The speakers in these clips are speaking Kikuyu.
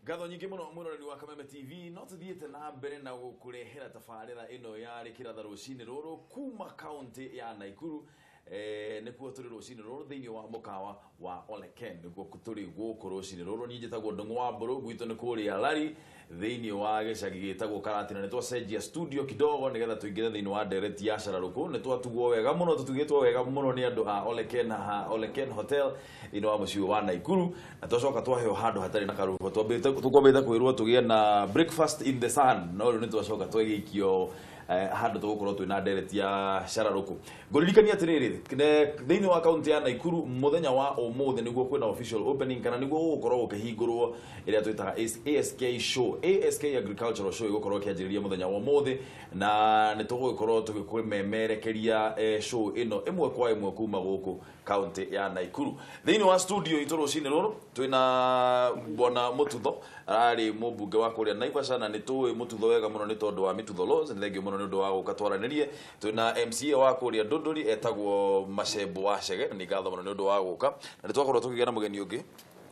Ngatho nyingĩ mũno mwĩroreri wa Kameme TV, no tũthiĩte na mbere na gũkũrehera tabarĩra ĩno ya Rĩkĩra Tha rũcinĩ rũrũ kuma kaunti ya Naikuru. Nĩkuo tũrĩ rũcinĩ rũrũ thĩinĩ wa mũkawa wa Oleken, nĩkuo tũrĩ gũkũ rũcinĩ rũrũ. Niĩ njĩtagwo Ndũng'ũ wa Mbũrũ, gwitũ nĩ kũrĩa Lari thĩinĩ wa gĩcagi gĩtagwo Karatina. Nĩ twacenjia studio kidogo nĩgetha tũingĩre thĩinĩ wa ndereti ya cararũkũ. Nĩ twatugwo wega mũno, tũtugĩtwo wega mũno nĩ andũ a Oleken haha Oleken Hotel thĩinĩ wa mũciĩ wa Naikuru, na twacoka twaheo handũ hatarĩ na karũhuho. Tũkwambĩte kwĩrwo tũgĩe na breakfast in the sun, no rĩu nĩ twacoka twagĩikio handũ tũgũkorwo twĩna ndereti ya cararũkũ. Ngũririkania atĩrĩrĩ, thĩinĩ wa kaunti ya Naikuru mũthenya wa ũmũthĩ nĩguo kwĩna official opening, kana nĩguo gũgũkorwo gũkĩhingũrwo ĩrĩa twĩtaga ASK show, ASK Agricultural Show ĩgũkorwo ĩkĩanjĩrĩria mũthenya wa ũmũthĩ, na nĩ tũgũgĩkorwo tũgĩkũmemerekeria show ĩno ĩmwe kwa ĩmwe kuma gũkũ kaunti ya Naikuru. Thĩinĩ wa studio itũ rũcinĩ rũrũ twĩna bwana Mututho, ararĩ mũmbunge wa kũrĩa Naivasha, na nĩ tũĩ Mututho wega mũno nĩ tondũ wa Mitutho Laws. Nĩ thengio mũno nĩ ũndũ wa gũka twaranĩrie. Twĩna MCA wa kũrĩa Ndũndũri etagwo Macembo wa Chege, na nĩ ngatho mũno nĩ ũndũ wa gũka. Na nĩ twakorwo tũkĩgĩa na mũgeni ũngĩ.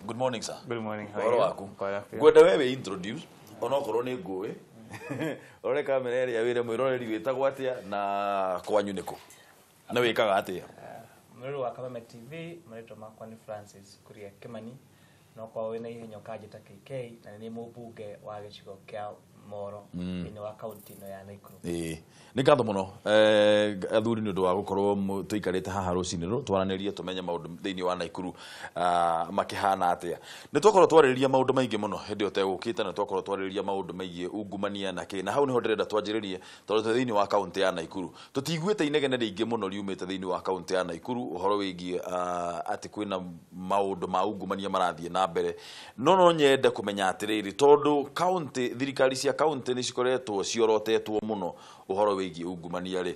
Good morning, sir. Good morning. How are Ũhoro you? waku? Poa afya. Ngwenda we wĩ introduce onokorwo nĩ ngũĩ ũrore kamera ĩrĩa wĩre mwĩroreri wĩtagwo atĩa na kwanyu nĩkũ na wĩkaga atĩa. Mwĩroreri wa Kameme TV, marĩtwa makwa nĩ Francis Kuria Kimani, no kwa wĩna ihenya ũkanjĩta KK, na nĩ mũmbunge wa gĩcigo kĩa Moro thĩinĩ wa kaunti ĩno ya Naikuru. Ĩĩ, nĩ ngatho mũno athuri nĩ ũndũ wa gũkorwo tũikarĩte haha rũcinĩ rũrũ twaranĩrie tũmenye maũndũ thĩinĩ wa Naikuru makĩhana atĩa. Nĩ twakorwo twarĩrĩria maũndũ maingĩ mũno hĩndĩ ĩyo ũtegũkĩte, na twakorwo twarĩrĩria maũndũ megiĩ ungumania na kĩ, na hau nĩho ndĩrenda twanjĩrĩrie tondũ twĩ thĩinĩ wa kaunti ya Naikuru. Tũtiguĩte inegene rĩingĩ mũno riumĩte thĩinĩ wa kaunti ya Naikuru ũhoro wĩgiĩ atĩ kwĩna maũndũ ma ungumania marathiĩ na mbere, no nyende kũmenya atĩrĩrĩ, tondũ kaunti, thirikari cia kaunti nĩ cikoretwo ciorotetwo mũno ũhoro wĩgiĩ ungumania rĩ,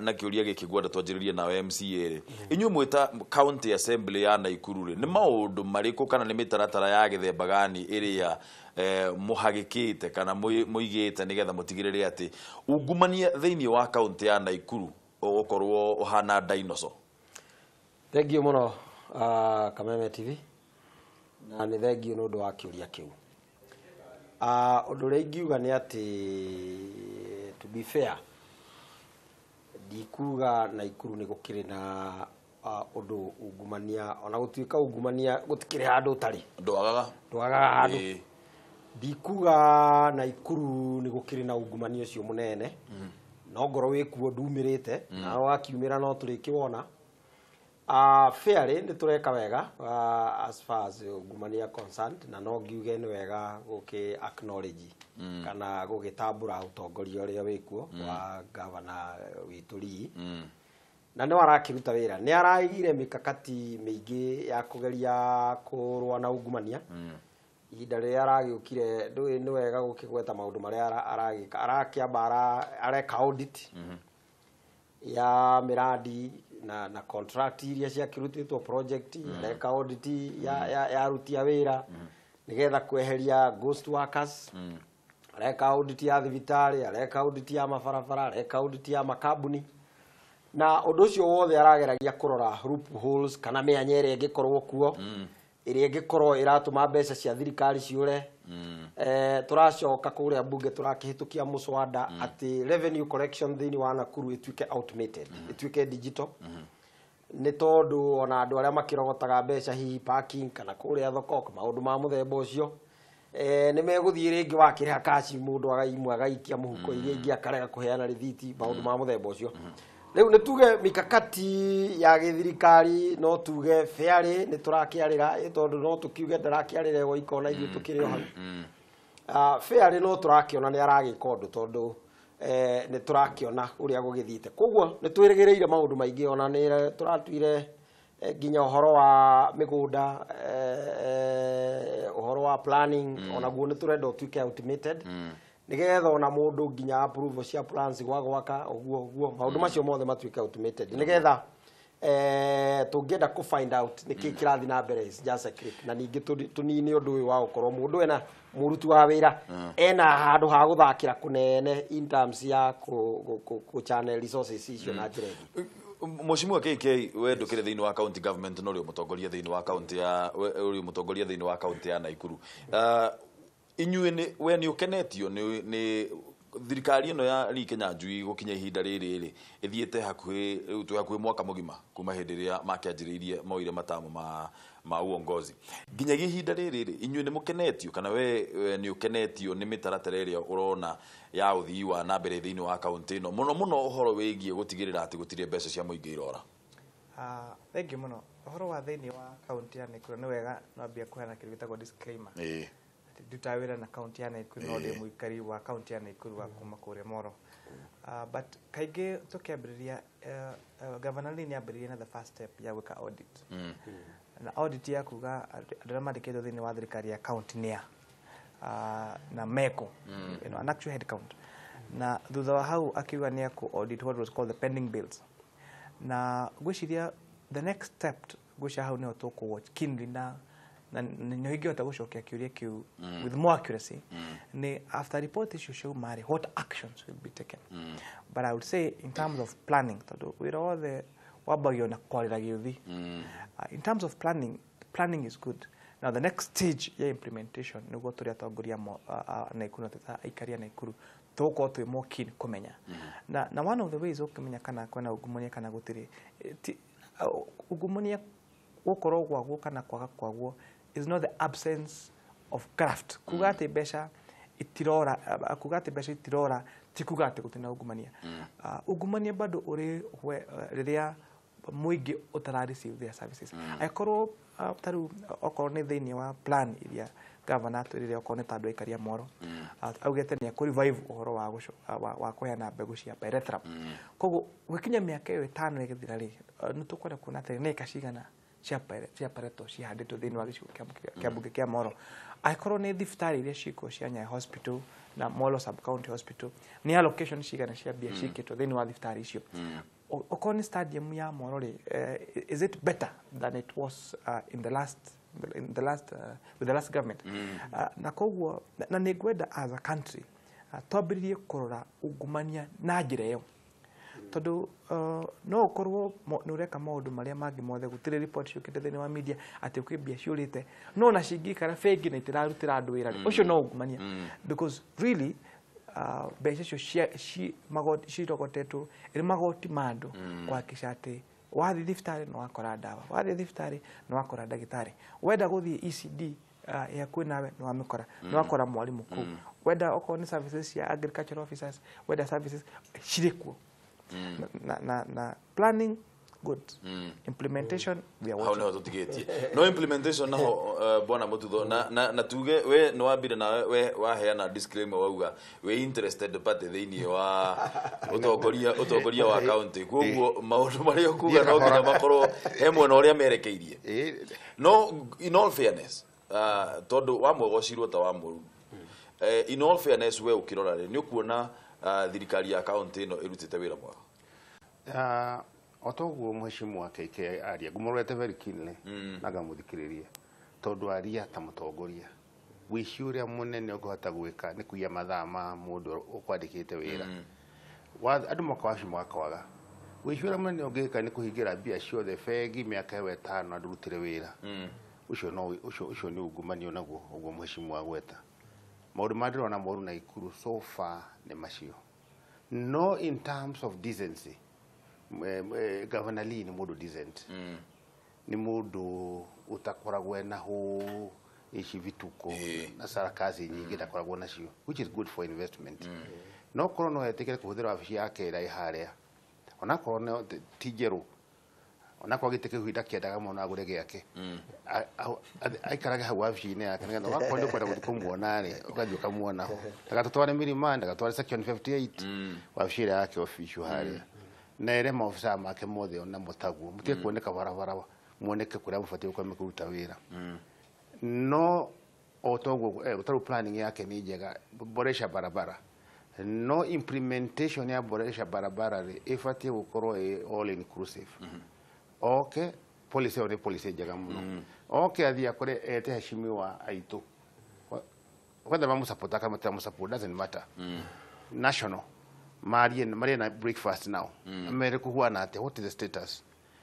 na kĩũria gĩkĩ ngwenda twanjĩrĩrie nawe MCA rĩ, inyuĩ mwĩta County Assembly ya Naikuru rĩ, nĩ maũndũ marĩkũ kana nĩ mĩtaratara ya gĩthemba gani ĩrĩa mũhagĩkĩte kana mũigĩte nĩgetha mũtigĩrĩre atĩ ungumania thĩinĩ wa kaunti ya Naikuru ũgũkorwo ũhana dinosaur? Thengiũ mũno Kameme TV, na nĩ thengiũ nĩ ũndũ wa kĩũria kĩu. Ũndũ ũrĩa ingiuga nĩ atĩ, to be fair, ndikuga Naikuru nĩ gũkĩrĩ na ũndũ ungumania, ona gũtuĩka ungumania gũtikĩrĩ handũ ũtarĩ. Ndwagaga. Ndwagaga handũ. Ndikuga Naikuru nĩ gũkĩrĩ na ungumania ũcio mũnene, no ngorwo wĩkuo ndumĩrĩte, na wakiumĩra no tũrĩkĩwona. Fairly nĩ tũreka wega as far as ungumania concerned, na no ngiuge nĩ wega gũkĩ acknowledge kana gũgĩtambũra ũtongoria ũrĩa wĩkuo wa gavana witũ Lee. Na nĩ arakĩruta wĩra, nĩ araigire mikakati mĩingĩ ya kũgeria kũrũa na ungumania. Ihinda rĩrĩa aragĩũkire, ndũĩ nĩ wega gũkĩgweta maũndũ marĩa aragĩka, arakĩamba areka audit ya miradi na contract iria ciakĩrutĩtwo project, areka audit ya aruti a wĩra nĩgetha kweheria ghost workers, areka audit ya thibitarĩ, areka audit ya mabarabara, areka audit ya makambuni, na ũndũ ũcio wothe arageragia kũrora loopholes kana mĩanya ĩrĩa ĩngĩkorwo kuo ĩrĩa ĩngĩkorwo ĩratũma mbeca cia thirikari ciũre. Tũracoka kũrĩa bunge tũrakĩhĩtũkia mũswada atĩ revenue collection thĩinĩ wa Nakuru ĩtuĩke automated, ĩtuĩke digital, nĩ tondũ ona andũ arĩa makĩrogotaga mbeca hihi parking kana kũrĩa thoko, maũndũ ma mũthemba ũcio, nĩ megũthiĩ rĩngĩ wakĩrĩha kaci mũndũ agaimwe agaikia mũhuko, iria ingĩ akarega kũheana rĩthiti, maũndũ ma mũthemba ũcio. Rĩu nĩ tuge mikakati ya gĩthirikari, no tuge fairly nĩ tũrakĩarĩra, tondũ no tũkiuge ndarakĩarĩra goika ona ithuĩ tũkĩrĩ o hau. Fairly no tũrakĩona nĩ aragĩka ũndũ, tondũ nĩ tũrakĩona ũrĩa gũgĩthiĩte. Koguo nĩ twĩrĩgĩrĩire maũndũ maingĩ, ona nĩ tũratuire nginya ũhoro wa mĩgũnda, ũhoro wa planning, onaguo nĩ tũrenda ũtuĩke automated nĩgetha ona mũndũ nginya approval cia plans gwa gwaka ũguo ũguo, maũndũ macio mothe matuĩke automated nĩgetha tũngĩenda kũ find out nĩkĩ kĩrathiĩ na mbere is just a click. Na ningĩ tũnine ũndũ ũyũ wa gũkorwo mũndũ ena mũruti wa wĩra ena handũ ha gũthakĩra kũnene in terms ya kũ channel resources icio na njĩra ĩngĩ. Mheshimiwa KK, we ndũkĩrĩ thĩinĩ wa county government, no ũrĩ mũtongoria thĩinĩ wa county ya we ũrĩ mũtongoria thĩinĩ wa county ya Naikuru. Inyuĩ nĩ we nĩ ũkenetio nĩ thirikari ĩno ya Lee Kinyanjui gũkinya ihinda rĩrĩ rĩ ĩthiĩte hakuhĩ rĩu twĩ hakuhĩ mwaka mũgima kuma hĩndĩ ĩrĩa makĩanjĩrĩirie moire matamu ma uongozi nginyagia ihinda rĩrĩ rĩ inyuĩ nĩ mũkenetio kana we nĩ ũkenetio nĩ mĩtaratara ĩrĩa ũrona ya ũthii wa na mbere thĩinĩ wa kaũntĩ ĩno mũno mũno ũhoro wĩgiĩ gũtigĩrĩra atĩ gũtirĩ mbeca cia mũingĩ irora? Thank you mũno. Ũhoro wa thĩinĩ wa kaũntĩ ya Nakuru nĩ wega nwambia kũheana kĩndũ gĩtagwo disclaimer. Atĩ ndutaga wĩra na kaũntĩ ya Nakuru no ndĩ mũikari wa kaũntĩ ya Nakuru wa kuma kũrĩa Moro. But kaingĩ tũkĩambĩrĩria, Governor Lee nĩ ambĩrĩirie na the first step ya gwĩka audit. Na audit ya kuga andũ arĩa mandĩkĩtwo thĩinĩ wa thirikari ya kaũntĩ nĩa na meko, an actual head count. Na thutha wa hau akiuga nĩ akũ audit what was called the pending bills. Na ngwĩciria the next step, ngwĩciria hau nĩho tũkũ watch keenly na nĩho ingĩhota gũcokia kĩũria kĩu with more accuracy, nĩ after report icio ciauma rĩ, what actions will be taken. But I would say in terms of planning, tondũ wĩra wothe wambagio na kwarĩra gĩũthi, in terms of planning, planning is good. Now the next stage ya implementation nĩguo tũrĩ atongoria Nakuru na tũta aikari a Nakuru tũgũkorwo twĩ more keen kũmenya. Na one of the ways ũkĩmenya kana kwĩna ungumania kana gũtirĩ, ungumania gũkorwo gwaguo kana kwaga kwaguo is not the absence of graft. Kuga atĩ mbeca itirora, kuga atĩ mbeca itirora ti kuga atĩ gũtirĩ na ungumania. Ungumania bado ũrĩ rĩrĩa mũingĩ ũtara receive their services. Angĩkorwo ta rĩu okorwo nĩ thĩinĩ wa plan iria governor atwĩrire, okorwo nĩ ta andũ aikari a Moro, augĩte nĩ ekũ revive ũhoro wa wa kũheana mbegũ cia pyrethrum. Koguo gwĩkinya mĩaka ĩyo 5 ĩgĩthira rĩ, nĩ tũkwenda kuona atĩ nĩ ĩka cigana cia pareto cihandĩtwo thĩinĩ wa gĩcigo kĩa mbunge kĩa Moro. Angĩkorwo nĩ thibitarĩ iria ciĩkuo cia Nyayo Hospital na Molo Sub County Hospital, nĩ allocation cigana cia mbia ciĩkĩtwo thĩinĩ wa thibitarĩ icio. Okorwo nĩ stadium ya Moro rĩ, is it better than it was in the last with the last government? Na koguo na nĩ ngwenda as a country twambĩrĩrie kũrora ungumania na njĩra ĩyo, tondũ no ũkorwo nĩ ũreka maũndũ marĩa mangĩ mothe, gũtirĩ report ciũkĩte thĩinĩ wa media atĩ kwĩ mbia ciũrĩte, no ona cingĩikara bengi na itirarutĩra andũ wĩra rĩ, ũcio no ungumania, because really mbeca icio magoti cirogotetwo ĩrĩ magoti ma andũ kũhakikisha atĩ wathiĩ thibitarĩ nĩ wakora ndawa, wathiĩ thibitarĩ nĩ wakora ndagĩtarĩ, wenda gũthiĩ ECD ĩ hakuhĩ nawe nĩ wamĩkora, nĩ wakora mwarimũ kũu, wenda okorwo nĩ services cia agricultural officers, wenda services cirĩ kuo. Na planning good, implementation we are hau watching. niho tutigitie no implementation naho, bwana Mututho, na tuge we nĩ wambire nawe we waheana disclaimer wauga we interested party thĩinĩ wa ũtongoria wa county, koguo maũndũ marĩa ũkuga no nginya makorwo he mwena ũrĩa merekeirie. No in all fairness, tondũ wamwegocirwo ta wa mũru, in all fairness, we ũkĩrora rĩ, nĩ ũkuona thirikari ya county ĩno ĩrutĩte wĩra mwega? O toguo mheshimiwa KK aria, ngũmũrorete very keenly na ngamũthikĩrĩria tondũ aria ta mũtongoria. Wĩici ũrĩa mũnene ũngĩhota gwĩka nĩ kũiya mathaa ma mũndũ ũkwandĩkĩte wĩra. Andũ moka wabici magakwaga. Wĩici ũrĩa mũnene ũngĩka nĩ kũhingĩra mbia ciothe bengi mĩaka ĩyo 5 andũ rutire wĩra ũcio. No ũcio nĩ ungumania naguo ũguo mheshimiwa agweta. Maũndũ marĩa ndĩrona moru Naikuru so far nĩ macio. No in terms of decency, Governor Lee nĩ mũndũ decent, nĩ mũndũ ũtakoragwo ena hũ ici vituko na sarakasi nyingĩ, ndakoragwo nacio, which is good for investment. No korwo no etĩkĩre kũhũthĩra wabici yake ĩrĩa ĩ harĩa, onakorwo ti njerũ, onakorwo gĩtĩ kĩu ndakĩendaga mũno, agũre gĩake. Aikarage hau wabici-inĩ yake nĩgetha wakorwo nĩ ũkwenda gũthiĩ kũmuona rĩ, ũgathiĩ ũkamuona ho, ndagatũtware Milimani, ndagatware section 58, wabici ĩrĩa yake official harĩa, na ere maobica make mothe onamo taguo mũtige kuoneka barabara, muoneke kũrĩa mũbatiĩ gũkorwo mũkĩruta wĩra. No o toguo tarĩu planning yake nĩ njega, boresha barabara, no implementation ya boresha barabara rĩ ĩbatiĩ gũkorwo ĩ all inclusive. Oke policy ĩyo nĩ policy njega mũno. Oke athiĩ akore ete heshimiwa aitũ, whether mamusupport kana matamusupport doesn't matter, national marie marie na breakfast now mere kuhuana atĩa, what is the status,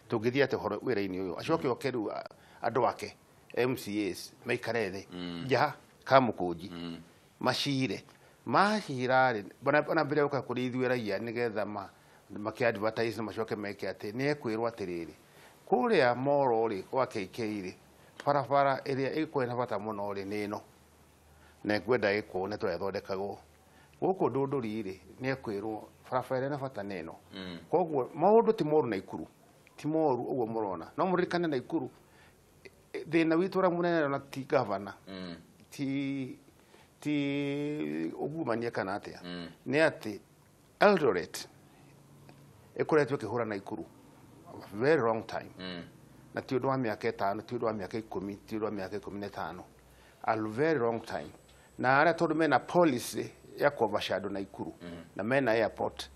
tũngĩthiĩ atĩa ũhoro wĩra-inĩ ũyũ. Acoke oke rĩu andũ ake MCAs maikare thĩ nja Kamukunji macire macira rĩ ona mbere gũka kũrĩ ithuĩ raia nĩgetha makĩ advertise na macoke meke atĩ nĩ ekwĩrwo atĩrĩrĩ kũrĩa Moro rĩ kwa KK rĩ barabara ĩrĩa ĩkoragwo na bata mũno rĩ nĩ ĩno na ĩkwenda ĩkwo nĩ tũrethondekagwo gũkũ Ndũndũri rĩ nĩ ekwĩrwo barabara ĩrĩa na bata nĩ ĩno. Koguo maũndũ ti moru Naikuru, ti moru ũguo mũrona, no mũririkane Naikuru thĩna witũ ũrĩa mũnene na ti gavana ti ungumania kana atĩa, nĩ atĩ Eldoret ĩkoretwo ĩkĩhũra Naikuru very long time, na ti ũndũ wa mĩaka 5, ti ũndũ wa mĩaka 10, ti ũndũ wa mĩaka 15, a very long time. Na arĩa tondũ mena policy ya overshadow Naikuru na mena airport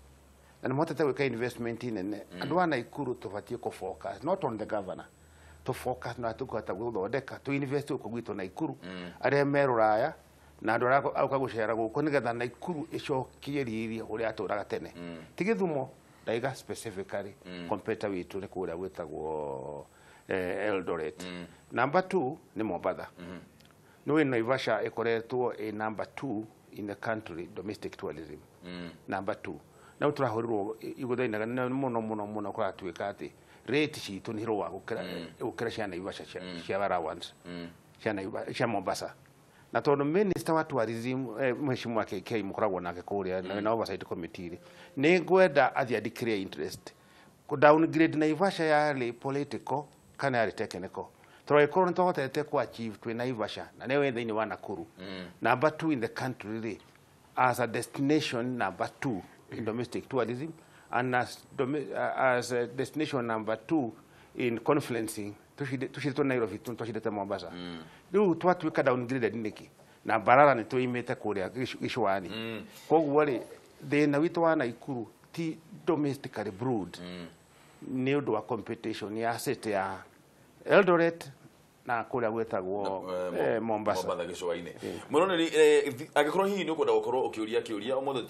na nĩmahotete gwĩka investment nene, andũ a Naikuru tũbatiĩ kũ focus not on the governor, to focus na tũkũhota gũthondeka tũ invest gũkũ gwitũ Naikuru, arĩa me rũraya na andũ arĩa auka gũcera gũkũ nĩgetha Naikuru ĩcokie riri ũrĩa atũraga tene. Ti Gĩthumo ndaiga specifically competitor witũ nĩ kũrĩa gwĩtagwo Eldoret. Number 2 nĩ Mombatha. Nĩ Naivasha ĩkoretwo ĩ number 2 in the country domestic tourism. Number 2. Na tũrahũrirwo igũtha mũno mũno mũno kũratuĩka atĩ rate citũ nĩ irũa gũkĩra cia Naivasha cia allowance cia Mombasa. Na tondũ minister wa tourism mheshimiwa KK mũkoragwo nake kũrĩa na oversight committee rĩ, nĩ ngwenda athiĩ declare interest kũ downgrade Naivasha yarĩ political kana yarĩ technical. Tondũ ĩkorwo nĩ twahotete kũ achieve twĩ Naivasha na nĩyo ĩ thĩinĩ wa Nakuru number 2 in the country rĩ, as a destination number 2 in domestic tourism and as a destination number 2 in conferencing tucirĩtwo Nairobi twacirĩte Mombasa. Rĩu twatuĩka downgraded nĩkĩ na Mbarara nĩ tũimĩte kũrĩa gĩcũa-inĩ. Koguo rĩ thĩna witũ wa Naikuru ti domestically brewed, nĩ ũndũ wa competition ya city ya Eldoret na kũrĩa gwĩtagwo Mombasa. Mombasa gĩcũa-inĩ. Mũroneri, angĩkorwo hihi nĩ ũkwenda gũkorwo ũkĩũria kĩũria ũmũthĩ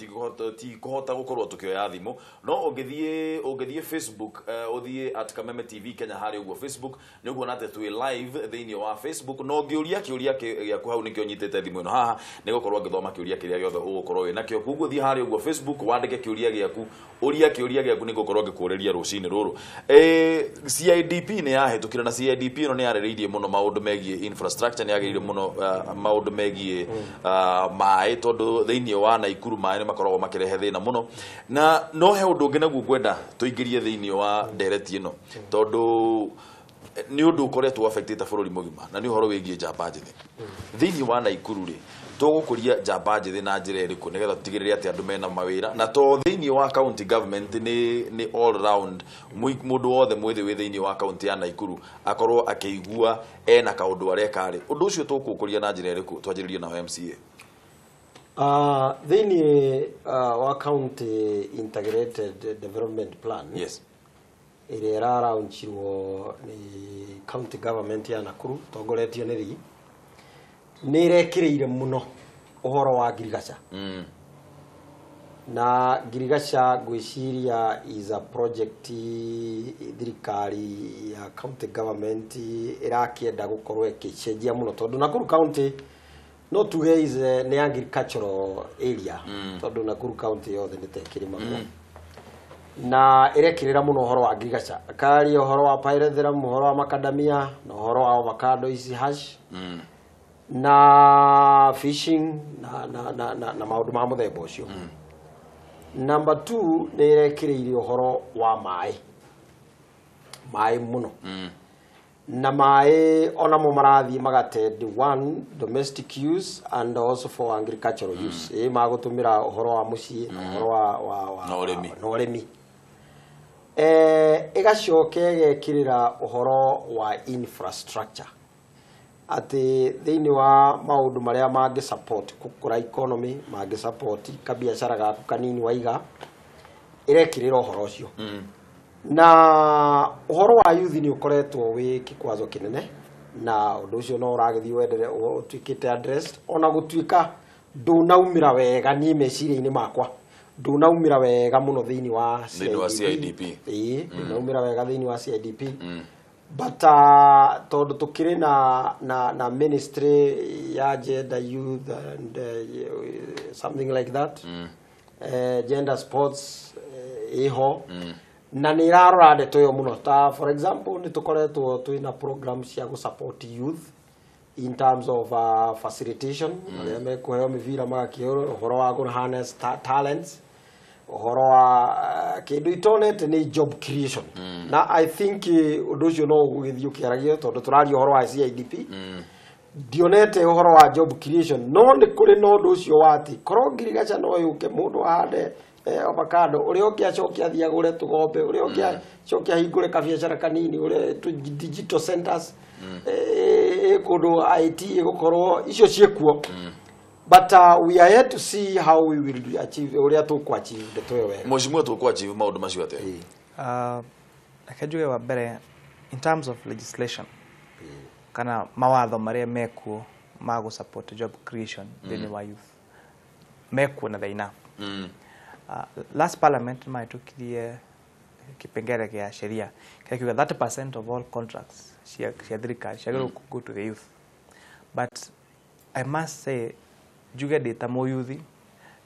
tikũhota gũkorwo tũkĩoya thimũ, no ũngĩthiĩ Facebook, ũthiĩ at Kameme TV Kenya harĩa ũguo Facebook, nĩ ũkuona atĩ twĩ live thĩinĩ wa Facebook, no ũngĩũria kĩũria gĩaku hau nĩkĩo nyitĩte thimũ ĩno haha, nĩ gũkorwo ngĩthoma kĩũria kĩrĩa gĩothe ũgũkorwo wĩ nakĩo. Koguo thiĩ harĩa ũguo Facebook wandĩke kĩũria gĩaku, ũria kĩũria gĩaku nĩ ngũkorwo ngĩkũũrĩria rũcinĩ rũrũ. CIDP nĩ yahĩtũkire, na CIDP ĩno nĩ yarĩrĩirie mũno maũndũ megiĩ infrastructure, nĩ yagĩrĩire mũno maũndũ megiĩ maĩ, tondũ thĩinĩ wa Naikuru maĩ nĩ makoragwo makĩrehe thĩna mũno. Na no he ũndũ ũngĩ naguo ngwenda tũingĩrie thĩinĩ wa ndereti ĩno, tondũ nĩ ũndũ ũkoretwo affectĩte bũrũri mũgima, na nĩ ũhoro wĩgiĩ njamba njĩthĩ. Thĩinĩ wa Naikuru rĩ, tũgũkũria njamba njĩthĩ na njĩra ĩrĩkũ nĩgetha tũtigĩrĩre atĩ andũ mena mawĩra, na to thĩinĩ wa county government nĩ all round mũndũ wothe mwĩthĩ wĩ thĩinĩ wa county ya Naikuru akorwo akĩigua ena kaũndũ areka rĩ, ũndũ ũcio tũkũkũria na njĩra ĩrĩkũ? Twanjĩrĩrie na MCA. Thĩinĩ wa county integrated development plan, yes, ĩrĩa ĩraraunchirwo nĩ county government ya Nakuru tongoretio nĩ Rii, nĩ ĩrekĩrĩire mũno ũhoro wa ngirigaca. Na ngirigaca ngwĩciria is a project thirikari ya county government ĩrakĩenda gũkorwo ĩkĩcenjia mũno, tondũ Nakuru county no tuge is nĩ agricultural area, tondũ Nakuru county yothe nĩ ta ĩkĩrĩmagwo. Na ĩrekĩrĩra mũno ũhoro wa ngirigaca, karia ũhoro wa pyrethrum, ũhoro wa macadamia na ũhoro wa avocado ici hash na fishing na maũndũ ma mũthemba ũcio. Number 2 nĩ ĩrekĩrĩire ũhoro wa maĩ, maĩ mũno. Na maĩ onamo marathiĩ magatend one domestic use and also for agricultural use. Ĩ magũtũmĩra ũhoro wa mũciĩ na ũhoro wa na ũrĩmi. Ĩgacoka ĩgekĩrĩra ũhoro wa infrastructure, atĩ thĩinĩ wa maũndũ marĩa mangĩ support gũkũra economy, mangĩ support kabiacara gaku kanini waiga, ĩrekĩrĩra ũhoro ũcio. Na ũhoro wa youth nĩ ũkoretwo wĩ kĩkwazo kĩnene, na ũndũ ũcio no ũragĩthiĩ wendere ũtuĩkĩte addressed, ona gũtuĩka ndũnaumĩra wega niĩ meciria-inĩ makwa, ndũnaumĩra wega mũno thĩinĩ wa CIDP. Ĩĩ, ndũnaumĩra wega thĩinĩ wa CIDP. But tondu tukiri na ministry ya gender, youth and something like that, gender, sports iho, na nä irarora ndeto ĩyo mũno. Ta for example, nĩ tũkoretwo twĩna program cia gũ support youth in terms of facilitation, arĩa mekũheo mĩbira magakĩheo ũhoro wa kũ harness talents, ũhoro wa kĩndũ itonete nĩ job creation. Na I think ũndũ ũcio no ũgũgĩthiĩ ũkĩaragio, tondũ tũraria ũhoro wa CIDP, ndionete ũhoro wa job creation. No nĩ kũrĩ na ũndũ ũcio wa atĩ korwo ngirigaca no yũke mũndũ ahande avocado, ũrĩa ũngĩ acoke athiĩ agũre tũgombe, ũrĩa ũngĩ acoke ahingũre kabiacara kanini, ũrĩa digital centers kũndũ IT ĩgũkorwo icio ciĩkuo. But we are yet to see how we will achieve, ũrĩa tũkũ achieve ndeto ĩyo wega. Mheshimiwa, tũkũ achieve maũndũ macio atĩa? Reke njuge wa mbere, in terms of legislation kana mawatho marĩa mekuo ma gũ support job creation thĩinĩ wa youth, mekuo na they're enough. Last parliament nĩ kipengere gĩa sheria kĩrĩa kiuga 30% of all contracts cia thirikari ciagĩrĩirwo go to the youth. But I must say, njuge ndĩ ta mũyuthi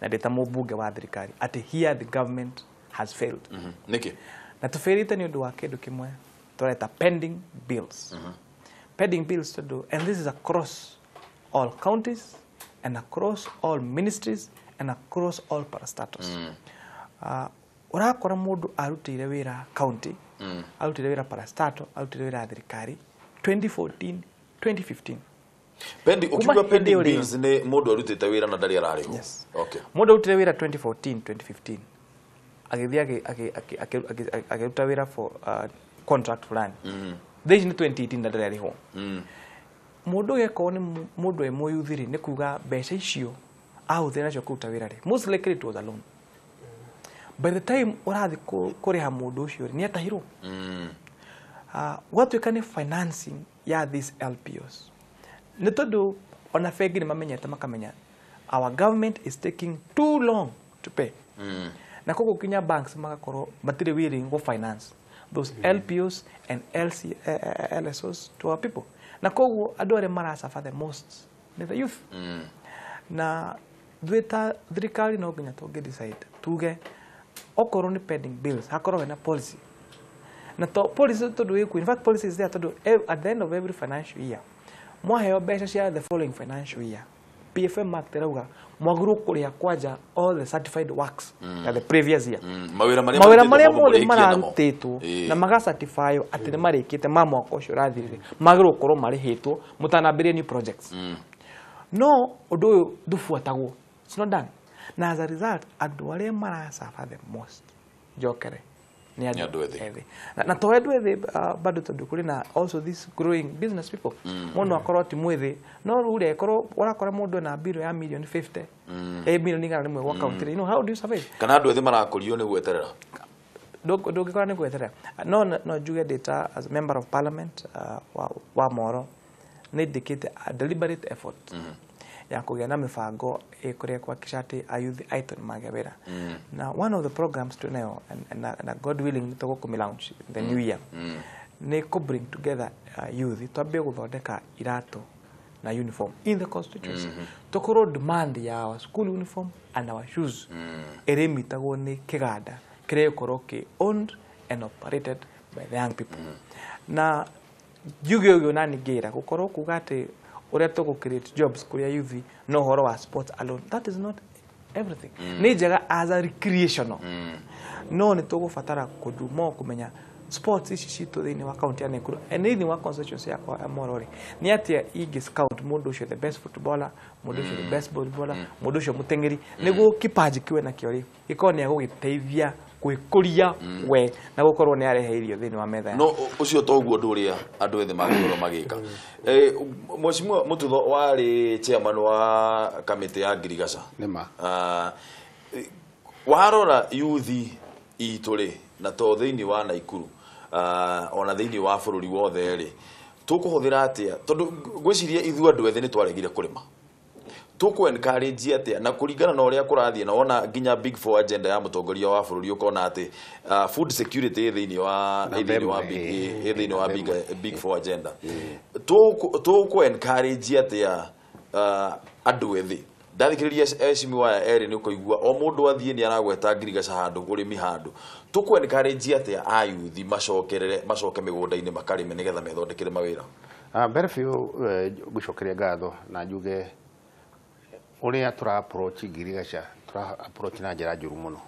na ndĩ ta mũmbunge wa thirikari, atĩ here the government has failed. Nĩkĩ? Na tũbĩrĩte nĩ ũndũ wa kĩndũ kĩmwe tũreta pending bills. Pending bills tondũ, and this is across all counties and across all ministries and across all parastatals, ũrakora mũndũ arutĩire wĩra county, arutĩire wĩra parastatal, arutĩire wĩra thirikari 2014, 2015. Pendi Kuma ukiuga hĩndĩ pending ĩyo rĩ- bills, nĩ mũndũ arutĩte wĩra na ndarĩ ararĩhwo? Yes. Okay. Mũndũ arutire wĩra 2014, 2015, agĩthiĩ akĩruta wĩra for contract fulani, thaa ici nĩ 2018 na ndarĩ arĩhwo. Mũndũ ũyũ akorwo nĩ mũndũ wĩ mũyuthi rĩ, nĩ kuga mbeca icio ahũthĩra nacio kũruta wĩra rĩ, most likely it was a loan. By the time ũrathiĩ kũrĩha mũndũ ũcio rĩ, nĩ atahirwo. Gwatuĩka nĩ financing ya these LPOs, nĩ tondũ ona bengi nĩ mamenyete, makamenya our government is taking too long to pay, na koguo kinya banks magakorwo matirĩ willing go finance those LPOs and LC, LSOs to our people. Na koguo andũ arĩa marasuffer the most nĩ the youth. Na ithuĩ ta thirikari no nginya tũngĩ decide tuge okorwo nĩ pending bills, hakorwo hena policy. Na to policy tondũ ĩkuo, in fact policy is there, tondũ at the end of every financial year, mwaheo mbeca cia the following financial year, PFM Act ĩrauga mwagĩrĩirwo kũrĩha kwanja all the certified works ya the previous year. Mawĩra marĩa mawĩra marutĩtwo marĩa mũndũ mothe mũrĩkie namo. mararutĩtwo na magacertifywo atĩ nĩ marĩkĩte ma mwaka ũcio ũrathirire, magĩrĩirwo gũkorwo marĩhĩtwo mũtanambĩrĩrie new projects. No ũndũ ũyũ ndũbuatagwo, it's not done. Na as a result, andũ arĩa marasuffer the most, njokere, nĩ Nĩ andũ ethĩ. Ethĩ. Na to andũ ethĩ bado, tondũ kũrĩ na also this growing business people. Mũndũ akorwo ti mwĩthĩ, no rĩu rĩ, korwo ũrakora mũndũ ena mbirũ ya milioni 50, milioni 100 gwa county, you know, how do you survive? Kana andũ ethĩ marakũrio nĩ gweterera. Ndũngĩkora nĩ gweterera. No njuge ndĩ ta as a member of parliament wa Moro, nĩ ndĩkĩte a deliberate effort ya kũgĩa na mĩbango ĩkũrĩa kuhakikisha atĩ ayuthi aitũ nĩ magĩa wĩra. Na one of the programs twĩnayo, na God willing nĩ tũgũkũmĩ launch in the new year, nĩ kũ bring together youth, twambie gũthondeka iratũ na uniform in the constituency. Tũkorwo demand ya our school uniform and our shoes ĩrĩmitagwo nĩ kĩganda kĩrĩa gĩkorwo kĩ owned and operated by the young people. Na njuge ũguo na ningĩra gũkorwo kuga atĩ ũrĩa tũgũ create jobs kũrĩa youth no ũhoro wa sports alone, that is not everything. Nĩ njega as a recreational, no nĩ tũgũbatara kũndu mo kũmenya sports ici citũ thĩinĩ wa county ya Nakuru and thĩinĩ wa constituency yakwa ya Moro rĩ, nĩ atĩa ingĩ scout mũndũ ũcio the best footballer, mũndũ ũcio the best volleyball, mũndũ ũcio mũteng'eri, nĩguo kipaji kiwe nakĩo rĩ, gĩkorwo nĩ agũgĩteithia gwĩkũria we na gũkorwo nĩ arehe irio thĩinĩ wa metha yake. No ũcio toguo ũndũ ũrĩa andũ ethĩ mangĩkorwo magĩka. Mheshimiwa Mututho, warĩ chairman wa kamĩtĩ ya ngirigaca. Nĩ ma. Warora yuthi itũ rĩ, na to thĩinĩ wa Naikuru, ona thĩinĩ wa bũrũri wothe rĩ, tũkũhũthĩra atĩa? Tondũ ngwĩciria ithuĩ andũ ethĩ nĩ twaregire kũrĩma. Tũkũ encourage atĩa na kũringana na ũrĩa kũrathiĩ na wona nginya big four agenda ya mũtongoria wa bũrũri ũkona atĩ food security ĩ thĩinĩ wa ĩ thĩinĩ wa big ĩ thĩinĩ wa big four agenda. Tũkũ encourage atĩa andũ ethĩ? Ndathikĩrĩria heshimiwa aya erĩ nĩ ũkũigua o mũndũ athiĩ nĩ aragweta ngirigaca handũ ũrĩmi handũ. Tũkũ encourage atĩa ayuthi macokerere macoke mĩgũnda-inĩ makarĩme nĩgetha methondekere mawĩra? Mbere biũ ngũcokeria ngatho na njuge ũrĩa tũra approach ngirigaca tũra approach na njĩra njũru mũno.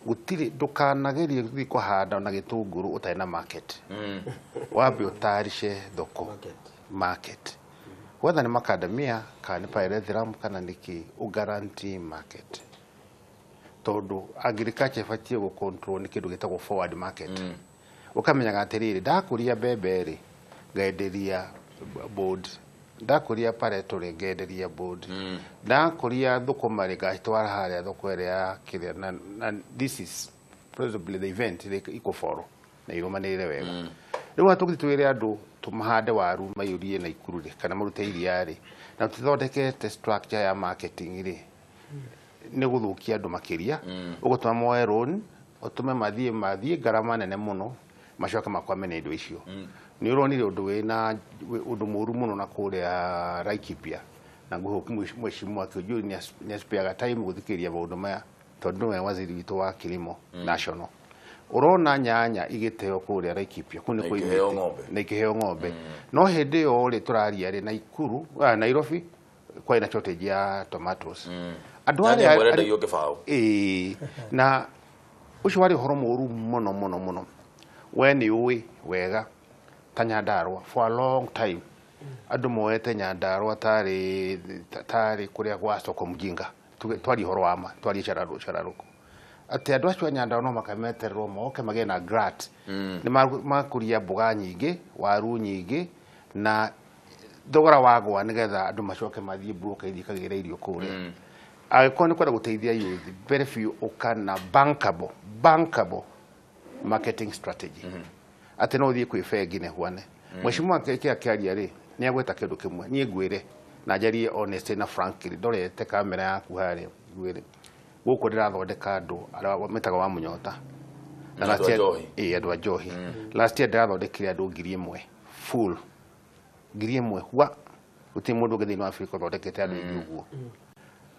Gũtirĩ ndũkanagerie gũthiĩ kũhanda na gĩtũngũrũ ũtarĩ na market. Wambe ũtayarishe thoko market. Whether nĩ macadamia kana nĩ pyrethrum kana nĩ kĩ, ũ guarantee market. Tondũ agriculture ĩbatiĩ gũ control nĩ kĩndũ gĩtagwo forward market. Ũkamenyaga atĩrĩrĩ, ndakũria mbembe rĩ ngenderia board, ndakũria pareto rĩ ngenderia board, ndakũria thũkũma rĩ ngacitwara harĩa thoko ĩrĩa ya kĩrĩa na this is presumably the event ĩrĩa ikũboro na irũmanĩrĩre wega. Rĩu tũgĩthiĩ twĩre andũ tũmahande waru maiyũrie Naikuru rĩ kana marute iria rĩ na tũthondekete structure ya marketing rĩ nĩ gũthũkia andũ makĩria, ũgũtũma moe loan, ũtũme mathiĩ ngarama nene mũno macoke makwame na indo icio. Nĩ ũronire ũndũ wĩna ũndũ mũru mũno na kũrĩa Laikipia na ngũhũki mheshimiwa Kiunjuri nĩ aspeaga time gũthikĩrĩria maũndũ maya tondũ nĩwe waziri witũ wa kilimo national. Ũrona nyanya igĩteo kũrĩa Laikipia kũu nĩ ikĩheo na ikĩheo ng'ombe. No hĩndĩ ĩyo rĩ tũraria rĩ Naikuru Nairobi kwarĩ na shortage ya tomatoes. Andũ arĩa marendagio kĩbaũ. Ĩĩ, na ũcio warĩ ũhoro mũru mũno mũno mũno. We nĩ ũĩ wega ta Nyandarua for a long time andũ moete Nyandarua tarĩ kũrĩa gwa soko mjinga. Twarie ũhoro wa ma, twarie cararũkũ atĩ andũ acio a Nyandarua no makametererwo moke magĩe na grant. Nĩ makũria mboga nyingĩ, waru nyingĩ na thogora wagwa nĩgetha andũ macoke mathiĩ broker ithiĩ ikagĩre irio kũrĩa. Angĩkorwo nĩ kwenda gũteithia youth, mbere biũ ũka na bankable marketing strategy. Atĩ no ũthiĩ kwĩ bengi na ĩhuane. Mheshimiwa kĩrĩa akĩaria rĩ nĩ agweta kĩndũ kĩmwe niĩ ngwĩre na njarie honestly na frankly ndorete kamera yaku harĩa ngwĩre gũkũ ndĩrathondeka andũ arĩa metagwo wa mũnyota. Na andũ a njohi. Ĩĩ, andũ a njohi. Last year ndĩrathondekire andũ 1,000 full 1,000 wa gũtirĩ mũndũ ũngĩ thĩinĩ wa Afrika ũthondekete andũ aingĩ ũguo.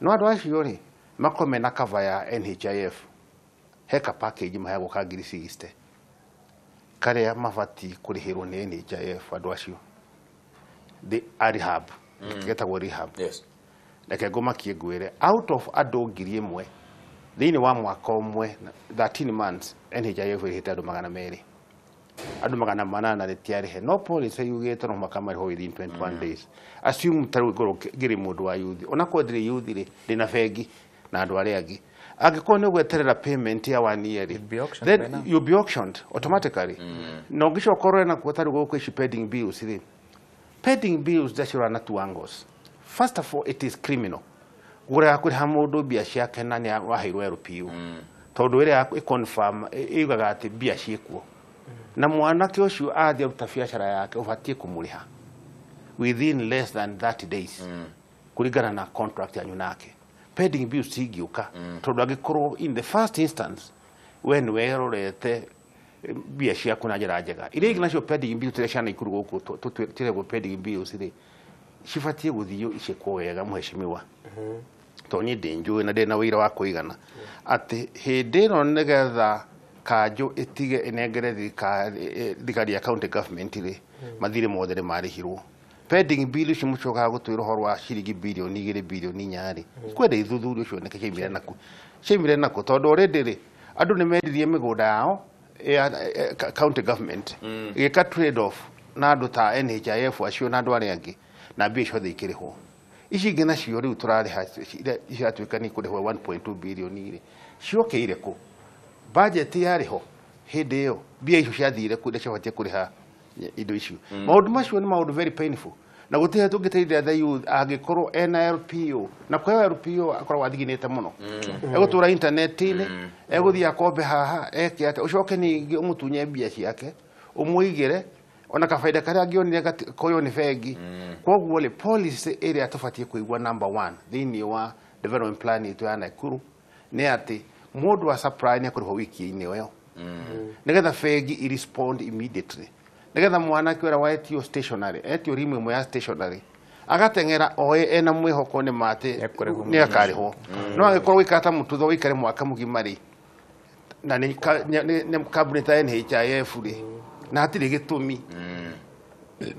No andũ acio rĩ makorwo mena cover ya NHIF he ka package maheagwo ka 60,000 karĩa mabatiĩ kũrĩhĩrwo nĩ NHIF andũ acio the rehab getagwo rehab. Yes. Reke ngũmakie ngwĩre out of andũ 1,000 thĩinĩ wa mwaka ũmwe 13 months NHIF ĩrĩhĩte andũ 200, andũ 800 rĩtiarĩhe. No policy yugĩte no mũhaka marĩhwo within 21 days. Assume ta rĩu ngorwo ngĩrĩ mũndũ wa youth, onakorwo ndirĩ youth rĩ ndĩna bengi na andũ arĩa angĩ, angĩkorwo nĩ ũgweterera payment ya 1 year rĩ, then you'll be auctioned automatically. Na ũngĩcoka ũrore nakuo ta rĩu gũkũ ici pending bills rĩ, pending bills ndacirora na two angles. First of all, it is criminal gũrega kũrĩha mũndũ mbia ciake na nĩ waheirwo LPO, tondũ ĩrĩa ĩ-confirm ĩugaga atĩ mbia ciĩkuo na mwanake ũcio athiĩ aruta biacara yake ũbatiĩ kũmũrĩha within less than 30 days kũringana na contract yanyu nake. Pending bills cingĩũka tondũ angĩkorwo in the first instance we nĩ werorete mbia ciaku na njĩra njega. Iria ingĩ nacio pending bills iria cia Naikuru gũkũ tũregwo pending bills rĩ cibatiĩ gũthiĩ icĩkwo wega mheshimiwa. Tondũ niĩ ndĩ njũĩ na ndĩ na wĩira wa kũigana atĩ hĩndĩ ĩno nĩgetha kanjũ ĩtige ĩnengere thirikari ya county government rĩ mathirĩ mothe nĩ marĩhirwo. Pending bill icio mũcokaga gũtwĩra ũhoro wa ciringi birioni 2 birioni 4 rĩ kwenda ithuthurio cioneke ciaimire naku ciaimire naku tondũ already rĩ andũ nĩ mendirie mĩgũnda yao ya county government ĩgĩka trade off na andũ ta NHIF acio na andũ arĩa angĩ na mbia ciothe ikĩrĩhwo. Ici ingĩ nacio rĩu tũrarĩha ciratuĩka nĩ ikũrĩhwo 1.2 birioni rĩ ciokĩire kũ? Budget yarĩho hĩndĩ ĩyo mbia icio ciathire kũ iria ciabatiĩ kũrĩha indo icio. Maũndũ macio nĩ maũndũ very painful na gũtirĩ tũngĩteithia the youth angĩkorwo ena LPO na kũheo LPO akoragwo athiginĩte mũno, egũtũra intaneti-inĩ, egũthiĩ akombe haha eke atĩa, ũcoke ningĩ ũmũtunye mbia ciake ũmũigĩre Ona kabaida karĩa angĩonire koywo nĩ bengi. Koguo rĩ, policy ĩrĩa tũbatiĩ kũigua number one thĩinĩ wa development plan itũ ya Nakuru nĩ atĩ mũndũ wa supply nĩ akũrĩhwo wiki-inĩ ĩyo, nĩgetha bengi i respond immediately, nĩgetha mwanake ũrĩa wetio stationery, etio rimu ĩmwe ya stationery, agateng'era oe ena mwĩhoko nĩ ma atĩ Nĩekũrĩhwo. Nĩ akarĩhwo. No angĩkorwo wĩikara ta mũtutho, wĩikare mwaka mũgima rĩ, na nĩ kambuni ta NHIF rĩ, na hatirĩ gĩtũmi,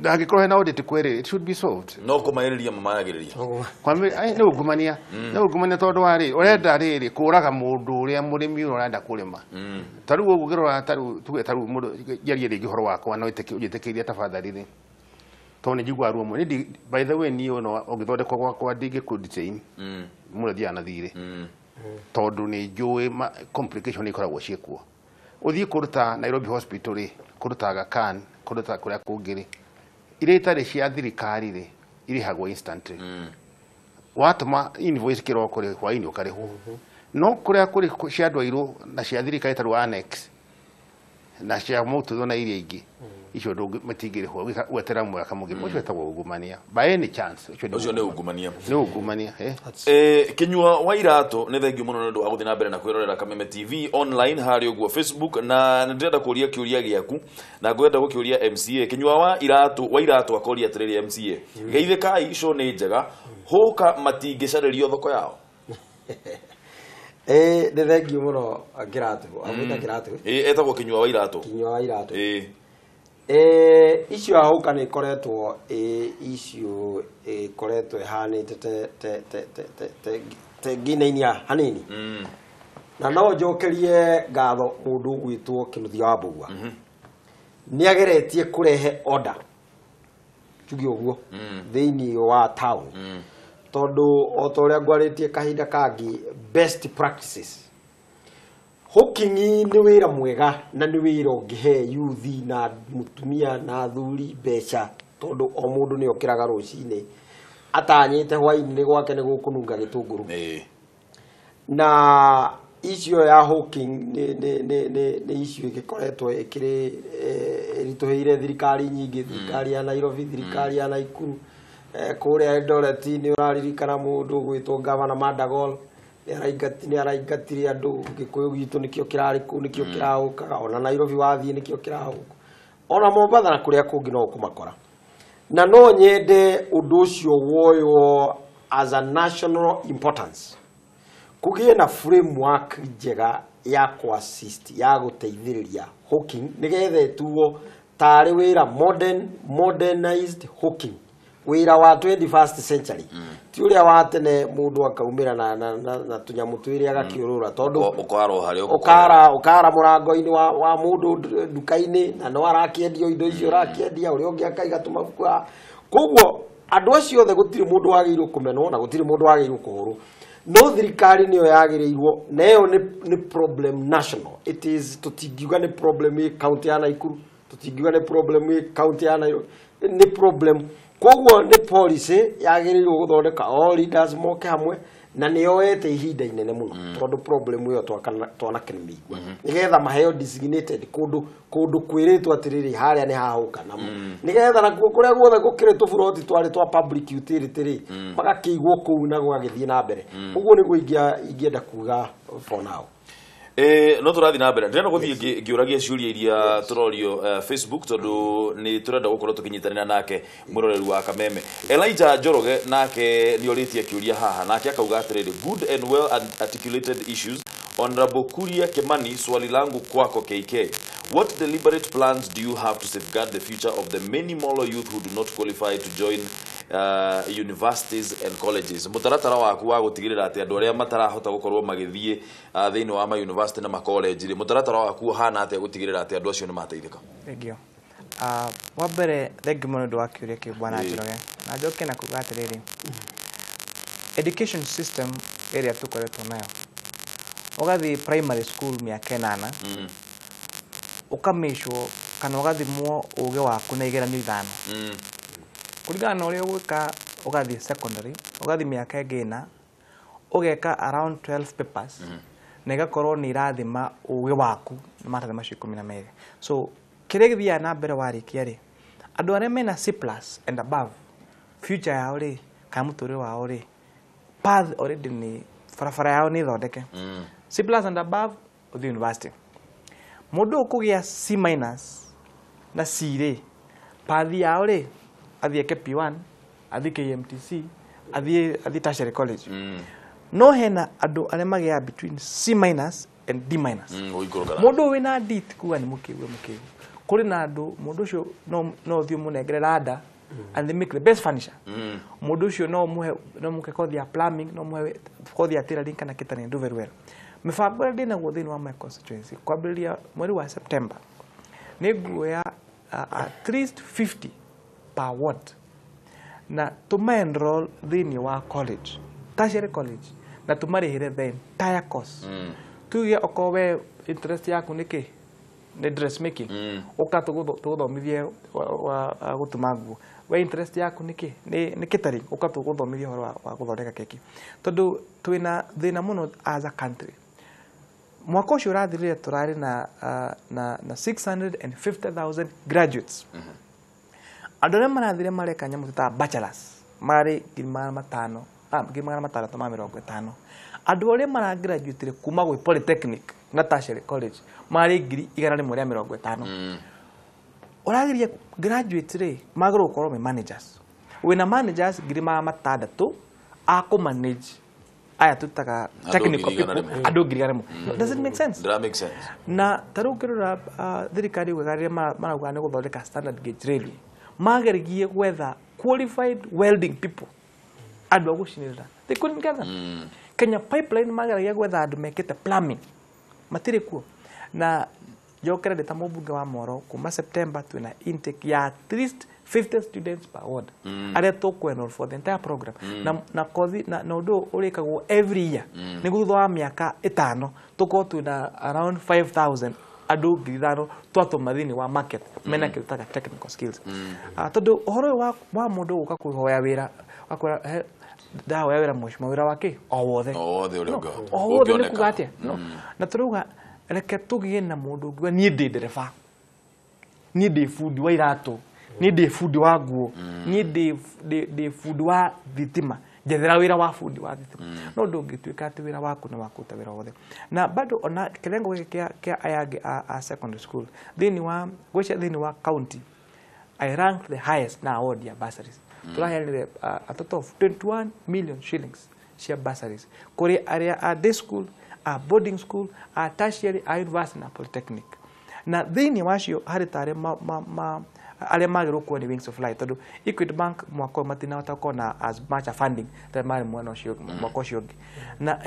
na angĩkorwo hena audit kwĩrĩ, it should be solved. No kũmayĩrĩria mamayagĩrĩria. Kwambĩ nĩ ungumania, nĩ ungumania, tondũ wa rĩ, ũrenda rĩrĩ kũraga mũndũ ũrĩa mũrĩmi ũrĩa ũrenda kũrĩma. Ta rĩu ũguo ũngĩrora, ta rĩu tuge, ta rĩu mũndũ njarie rĩngĩ ũhoro wakwa, no ũnjĩtĩkĩrie tafadhali rĩ, tondũ nĩ njiguaga ruo mũno. By the way, niĩ ono ũngĩthondekwo gwakwa ndingĩkũ detain, mũndũ athiaga na thirĩ, tondũ nĩ njũĩ complication ikoragwo ciĩkuo. Ũthiĩ kũndũ ta Nairobi Hospital rĩ, kũndũ ta Aga Khan, kũndũ ta kũrĩa kũngĩ rĩ, iria itarĩ cia thirikari rĩ, irĩhagwo instantly. Watũma invoice kĩroko rĩ, hwaĩ-inĩ ũkarĩhwo. No kũrĩa kũrĩ cia andũ airũ na cia thirikari, ta rĩu annex na cia mũtutho na iria ingĩ icio, matingĩrĩhwo, gwetera mwaka mũgima. Ũcio wĩtagwo ungumania by any chance. Ũcio nĩ ungumania. Nĩ ungumania, eh. Kinyua wa Iratũ, nĩ thengiũ mũno nĩ ũndũ wa gũthiĩ na mbere na kwĩrorera Kameme TV online harĩa ũguo Facebook, na nĩ ndĩrenda kũria kĩũria gĩaku na ngwenda gũkĩũria MCA Kinyua wa Iratũ. Wa Iratũ akoria atĩrĩrĩ, MCA, geithĩkai, show nĩ njega, hũka matingĩcarĩrio thoko yao? Ĩ, nĩ thengiũ mũno Kĩratũ, amwĩta Kĩratũ. Etagwo Kinyua wa Iratũ. Kinyua wa Iratũ. Icio ahũka nĩ ikoretwo icio ĩkoretwo ĩhanĩte te te te te te te te nginainia hanini. Na no njokerie ngatho mũndũ ũgwĩtwo Kĩnuthia wa Mbũgua, nĩ ageretie kũrehe order, tuge ũguo, thĩinĩ wa town, tondũ o ta ũrĩa ngwarĩtie kahinda kangĩ, best practices hawking nĩ wĩra mwega na nĩ wĩra ũngĩhe yuthi na mũtumia na athuri mbeca, tondũ o mũndũ nĩ okĩraga rũcinĩ atanyĩte hwaĩ-inĩ gwake nĩ gũkũnunga gĩtũngũrũ. Na icio ya hawking nĩ icio ĩgĩkoretwo ĩkĩrĩ ĩritũhĩire thirikari nyingĩ, thirikari ya Nairobi, thirikari ya Naikuru, kũrĩa Eldoret. Nĩ ũraririkana mũndũ ũgwĩtwo Gavana Mandagol nĩ araingatire andũ. Gĩkũyũ gitũ nĩkĩo kĩrarĩ kũu, nĩkĩo kĩraũkaga. Ona Nairobi wathiĩ nĩkĩo kĩraũka, ona Mombatha na kũrĩa kũngĩ no ũkũmakora. Na no nyende ũndũ ũcio woywo as a national importance, kũgĩe na framework njega ya kuassist, ya gũteithĩrĩria hawking, nĩgetha ĩtuo tarĩ wĩra modern, modernized hawking, wĩra wa 21st century, ti ũrĩa wa tene mũndũ akaumĩra na tũnyamũ twĩrĩ agakĩũrũra, tondũ Ũkarwo harĩa. Ũkara mũrango-inĩ wa mũndũ nduka-inĩ, na no arakĩendio indo icio ũrakĩendia, ũrĩa ũngĩ akaiga tũmabuku haha. Koguo andũ acio othe gũtirĩ mũndũ wagĩrĩirwo kũmenwo na gũtirĩ mũndũ wagĩrĩirwo kũhũrwo, no thirikari nĩyo yagĩrĩirwo, na ĩyo nĩ problem national. It is, tũtingiuga nĩ problem ĩ county ya Naikuru, tũtingiuga nĩ problem ĩ county ya Nairobi, nĩ problem. Koguo nĩ policy yagĩrĩirwo gũthondeka, all leaders moke hamwe, na nĩ yoete ihinda inene mũno, tondũ problem ĩyo twanakĩmĩigua, nĩgetha maheo designated kũndũ, kũndũ kwĩrĩtwo atĩrĩrĩ, harĩa nĩ hahũka, na nĩgetha nakuo kũrĩa guothe gũkĩrĩ tũburoti twarĩ twa public utility rĩ, magakĩigwo kũu na gũgagĩthiĩ na mbere. Ũguo nĩguo ingĩenda kuga for now. No tũrathiĩ na mbere, ndĩrenda gũthiĩ ngĩũragia ciũria iria tũrorio Facebook, tondũ nĩ tũrenda gũkorwo tũkĩnyitanĩra nake mwĩroreri wa Kameme. Elijah Njoroge nake nĩ orĩtie kĩũria haha, nake akauga atĩrĩrĩ, "Good and well articulated issues, Honorable Kuria Kimani. Swali langu kwako KK, what deliberate plans do you have to safeguard the future of the many Molo youth who do not qualify to join universities and colleges?" Mũtaratara waku wa gũtigĩrĩra atĩ andũ arĩa matarahota gũkorwo magĩthiĩ thĩinĩ wa ma university na ma college rĩ, mũtaratara waku ũhana atĩa gũtigĩrĩra atĩ andũ acio nĩ mateithĩka? Thank. Wa mbere, thengiũ mũno nĩ ũndũ wa kĩũria kĩu, bwana Njoroge, na njoke na kuga atĩrĩrĩ, education system ĩrĩa tũkoretwo nayo, ũgathiĩ primary school mĩaka 8, ũkamĩcwo kana ũgathimwo ũgĩ waku na igeranio 5, kũringana na ũrĩa ũgwĩka. Ũgathiĩ secondary, ũgathiĩ mĩaka ĩngĩ 4, ũgeka around 12 papers, na igakorwo nĩ irathima ũgĩ waku na maratathi macio 12. So kĩrĩa gĩthiaga na mbere warĩkia rĩ, Andũ arĩa mena C plus and above, future yao rĩ, kana mũtũrĩre wao rĩ, path already nĩ barabara yao nĩ thondeke. C plus and above, ũthiĩ university. Mũndũ ũkũgĩa C minus na C rĩ, path yao rĩ, athiĩ eke P1, athiĩ KMTC, athiĩ tertiary college. No hena andũ arĩa magĩaga between C minus and D minus. Gũikũrũka. Mũndũ wĩna D ti kuga nĩ mũkĩgu mũkĩgu. Kũrĩ na andũ mũndũ ũcio no ũthiĩ ũmũnengere rada and they make the best furniture. Mũndũ ũcio no ũmũhe, no mũke kothi ya plumbing, no mũhe kothi ya tailoring kana catering, do very well. Mĩbango ĩrĩa ndĩnaguo thĩinĩ wa my constituency kwambĩrĩria mweri wa September nĩ nguoya at least 50 per ward na tũma enroll thĩinĩ wa college, tertiary college, na tũmarĩhĩre the entire course. Tuge okorwo we interest yaku nĩ kĩ, nĩ dressmaking, ũka tũgũthomithie wa gũtuma nguo. We interest yaku nĩ kĩ, nĩ catering, ũka tũgũthomithie ũhoro wa gũthondeka keki. Tondũ twĩna thĩna mũno as a country. Mwaka ũcio ũrathirire tũrarĩ na 650,000 graduates. Andũ arĩa marathire mareka nyamũ ta bachelors marĩ 500,000, 650,000. Andũ arĩa maragraduatire kuma gwĩ polytechnic na tertiary college marĩ 150,000. Ũrageria graduate rĩ, magĩrĩirwo gũkorwo me managers. Wĩna managers 600,000 a kũ manage aya tũtaga technical 100,000. people, andũ 100,000. Does it make sense? Ndĩra make sense. Na ta rĩu ũngĩrora, thirikari wega rĩrĩa marauga nĩ gũthondeka standard gauge railway, magerigie gwetha qualified welding people, andũ a gũcinĩrĩra, they couldn't get them. Kenya Pipeline mageragia gwetha andũ mekĩte plumbing, matirĩ kuo. Na njokere ndĩ ta mũmbunge wa Moro, kuma September twĩna intake ya at least 50 students per ward arĩa tũkũ for the entire program, na kothi na ũndũ ũyũ ũrĩkagwo every year nĩguo thutha wa mĩaka 5 tũkorwo twĩna around 5000, andũ 5,000 twatũma thĩinĩ wa market mena kĩndũ taga technical skills. Tondũ ũhoro ũyũ wa mũndũ gũka kwĩhoya wĩra, akwĩra, "Ndahoya wĩra mheshimiwa." Wĩra wa kĩ? O wothe. O wothe ũrĩa No, o wothe nĩ ũngĩoneka. kuga atĩa? No. Na tũrauga reke tũgĩe na mũndũ ũngiuga, niĩ ndĩ ndereba, niĩ ndĩ bundi wa iratũ, niĩ ndĩ bundi wa nguo, niĩ ndĩ bundi wa thitima, njethera wĩra wa bundi wa thitima. No ndũngĩtuĩka atĩ wĩra waku nĩ wa kũruta wĩra wothe. Na bado ona kĩrengo gĩkĩ kĩa aya angĩ a secondary school, thĩinĩ wa gwĩcia thĩinĩ wa county I ranked the highest na award ya bursaries. Tũraheanire a total of 21 million shillings cia bursaries kũrĩ arĩa a day school, a boarding school, a tertiary, a university na polytechnic. Na thĩinĩ wacio harĩ ta arĩa arĩa magĩrĩirwo kuo nĩ Wings of Light, tondũ Equity Bank mwaka ũyũ matinahota gũkorwo na as much a funding ta marĩ mwena ũcio mwaka ũcio ũngĩ. Na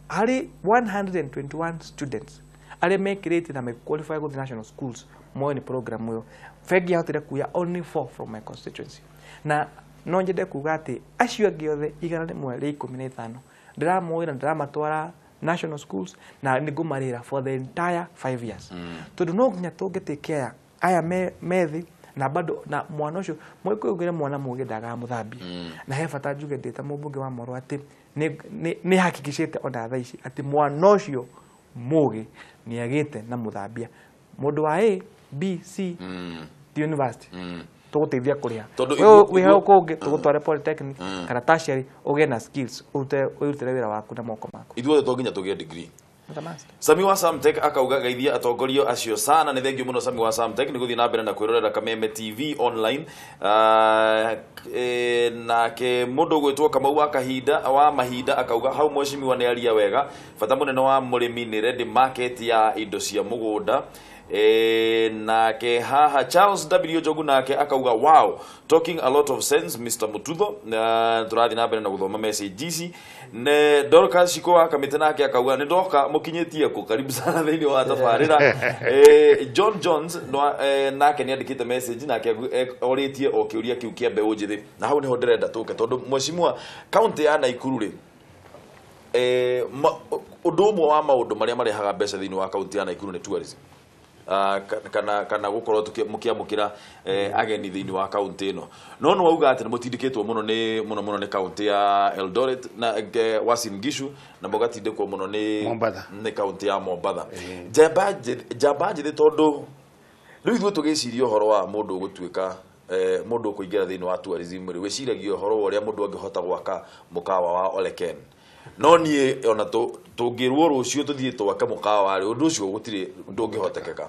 harĩ 121 students arĩa mekĩrĩte na qualify gũthiĩ national schools moyo nĩ program ĩyo, bengi yahotire kuoya only four from my constituency. Na no nyende kuga atĩ acio angĩ othe 115 ndĩramoĩ na ndĩramatwara national schools na nĩ ngũmarĩra for the entire 5 years, tondũ no nginya tũngĩ care aya me thĩ na bado na mwana ũcio mũgĩkũyũ ugire mwana mũgĩ ndagaga mũthambia. Na he bata njuge ndĩ ta mũmbunge wa Moro atĩ nĩ hakikishĩte ona thaa ici atĩ mwana ũcio mũgĩ nĩ agĩte na mũthambia, mũndũ wa A B C the university tũgũteithia kũrĩha. Tondũ Wewe wĩ hau kũngĩ tũgũtware polytechnic kana tertiary, ũgĩe na skills, ũrute wĩrutĩre wĩra waku na moko maku. Ithuothe to nginya tũgĩe degree. Not a must. Sami wa Samtech akauga, geithia atongoria acio sana. Nĩ thengio mũno Sami wa Samtech nĩ gũthiĩ na mbere na kwĩrorera Kameme TV online. Nake mũndũ ũgwĩtwo Kamau wa kahinda wa mahinda akauga, hau mheshimiwa nĩ aria wega, bata mũnene wa mũrĩmi nĩ ready market ya indo cia mũgũnda. Nake haha Charles W Njogu nake akauga, "Wow, talking a lot of sense, Mr Mututho." Na tũrathiĩ na mbere na gũthoma message ici. Ne Dorcas Shiko wa Kamĩtĩ nake akauga, nĩ ndoka, mũkinyĩtie kũ? Karibu sana thĩinĩ wa tabarĩra. John Jones no, nake nĩ andĩkĩte message nake orĩtie o kĩũria kĩu kĩa mbeũ njĩthĩ, na hau nĩho ndĩrenda tũke, tondũ mheshimiwa, kaunti ya Naikuru rĩ, ũndũ ũmwe wa maũndũ marĩa marehaga mbeca thĩinĩ wa kaunti ya Naikuru nĩ tourism. Kana gũkorwo mũkĩamũkĩra ageni thĩinĩ wa kaunti ĩno, no nĩ wauga atĩ nĩ mũtindĩkĩtwo mũno nĩ mũno mũno nĩ kaunti ya Eldoret na Uasin Gishu, na mũgatindĩkwo mũno nĩ Mombatha. Nĩ kaunti ya Mombatha. Njamba njĩthĩ, tondũ Rĩu ithuĩ tũgĩciria ũhoro wa mũndũ ũgũtuĩka mũndũ ũkũingĩra thĩinĩ wa tourism rĩ, wĩciragia ũhoro wa ũrĩa mũndũ angĩhota gwaka mũkawa wa Oleken. No niĩ ona tũngĩrwo rũciũ tũthiĩ twake mũkawa rĩ, ũndũ ũcio gũtirĩ ndũngĩhotekeka.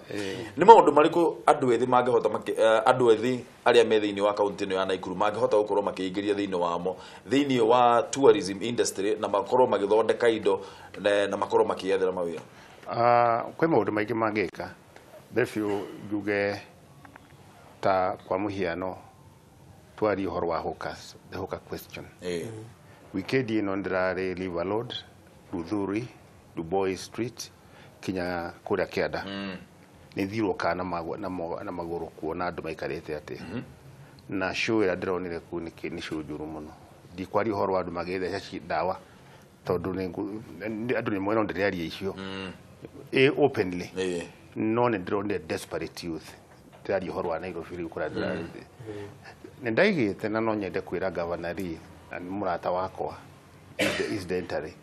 Nĩ maũndũ marĩkũ andũ ethĩ mangĩhota andũ ethĩ arĩa me thĩinĩ wa kaunti ĩno ya Naikuru mangĩhota gũkorwo makĩingĩria thĩinĩ wamo thĩinĩ wa tourism industry na makorwo magĩthondeka indo na makorwo makĩethera mawĩra? Kwĩ maũndũ maingĩ mangĩka. Mbere biũ njuge ta kwa mũhiano twarie ũhoro wa hawkers, the hawker question. Weekend ĩno ndĩrarĩ River Road, Luthuri, Dubois Street kinya kũrĩa kĩanda. Nĩ thiũrũrũkaga na magũrũ kuona andũ maikarĩte atĩa. Na show ĩrĩa ndĩronire kũu nĩ show njũru mũno. Ndikwaria ũhoro wa andũ magĩtheca ndawa tondũ andũ nĩ moĩ no ndĩraria icio openly. No nĩ ndĩronire desperate youth. Ndĩraria ũhoro wa Nairobi rĩu kũrĩa ndĩrarĩ. Nĩ ndaigĩte na no nyende kwĩra governor rĩ, na nĩ mũrata wakwa incidentally,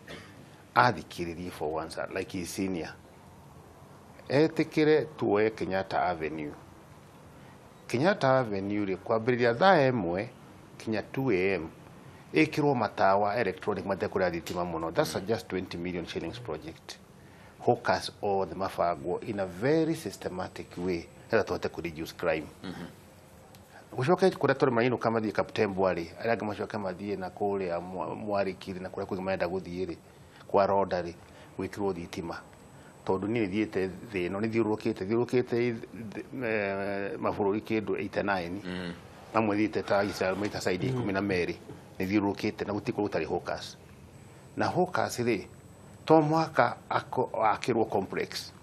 athikĩrĩrie for once like his senior, etĩkĩre tuoye Kenyatta Avenue. Kenyatta Avenue rĩ, kwambĩrĩria thaa 1 kinya 2 am ĩkĩrwo matawa electronic matekũrĩa thitima mũno. That's a just 20 million shillings project. Hawkers othe mabangwo in a very systematic way nĩgetha tũhote kũ reduce crime. Gũcoke kũrĩa tũrĩ mainũka mathiĩ Kaptembwa rĩ, arĩa angĩ macoke mathiĩ na kũrĩa Mwarĩki na kũrĩa kũngĩ marenda gũthiĩ rĩ, kwa Ronda rĩ, gwĩkĩrwo thitima. Tondũ niĩ thiĩte thĩ ĩno, nĩ thiũrũrũkĩte mabũrũri kĩndũ 89, mamwe thiĩte ta Israel maita side 12, nĩ thiũrũrũkĩte na gũtirĩ kũndũ gũtarĩ hawkers. Na hawkers rĩ, to mũhaka akĩrwo complex.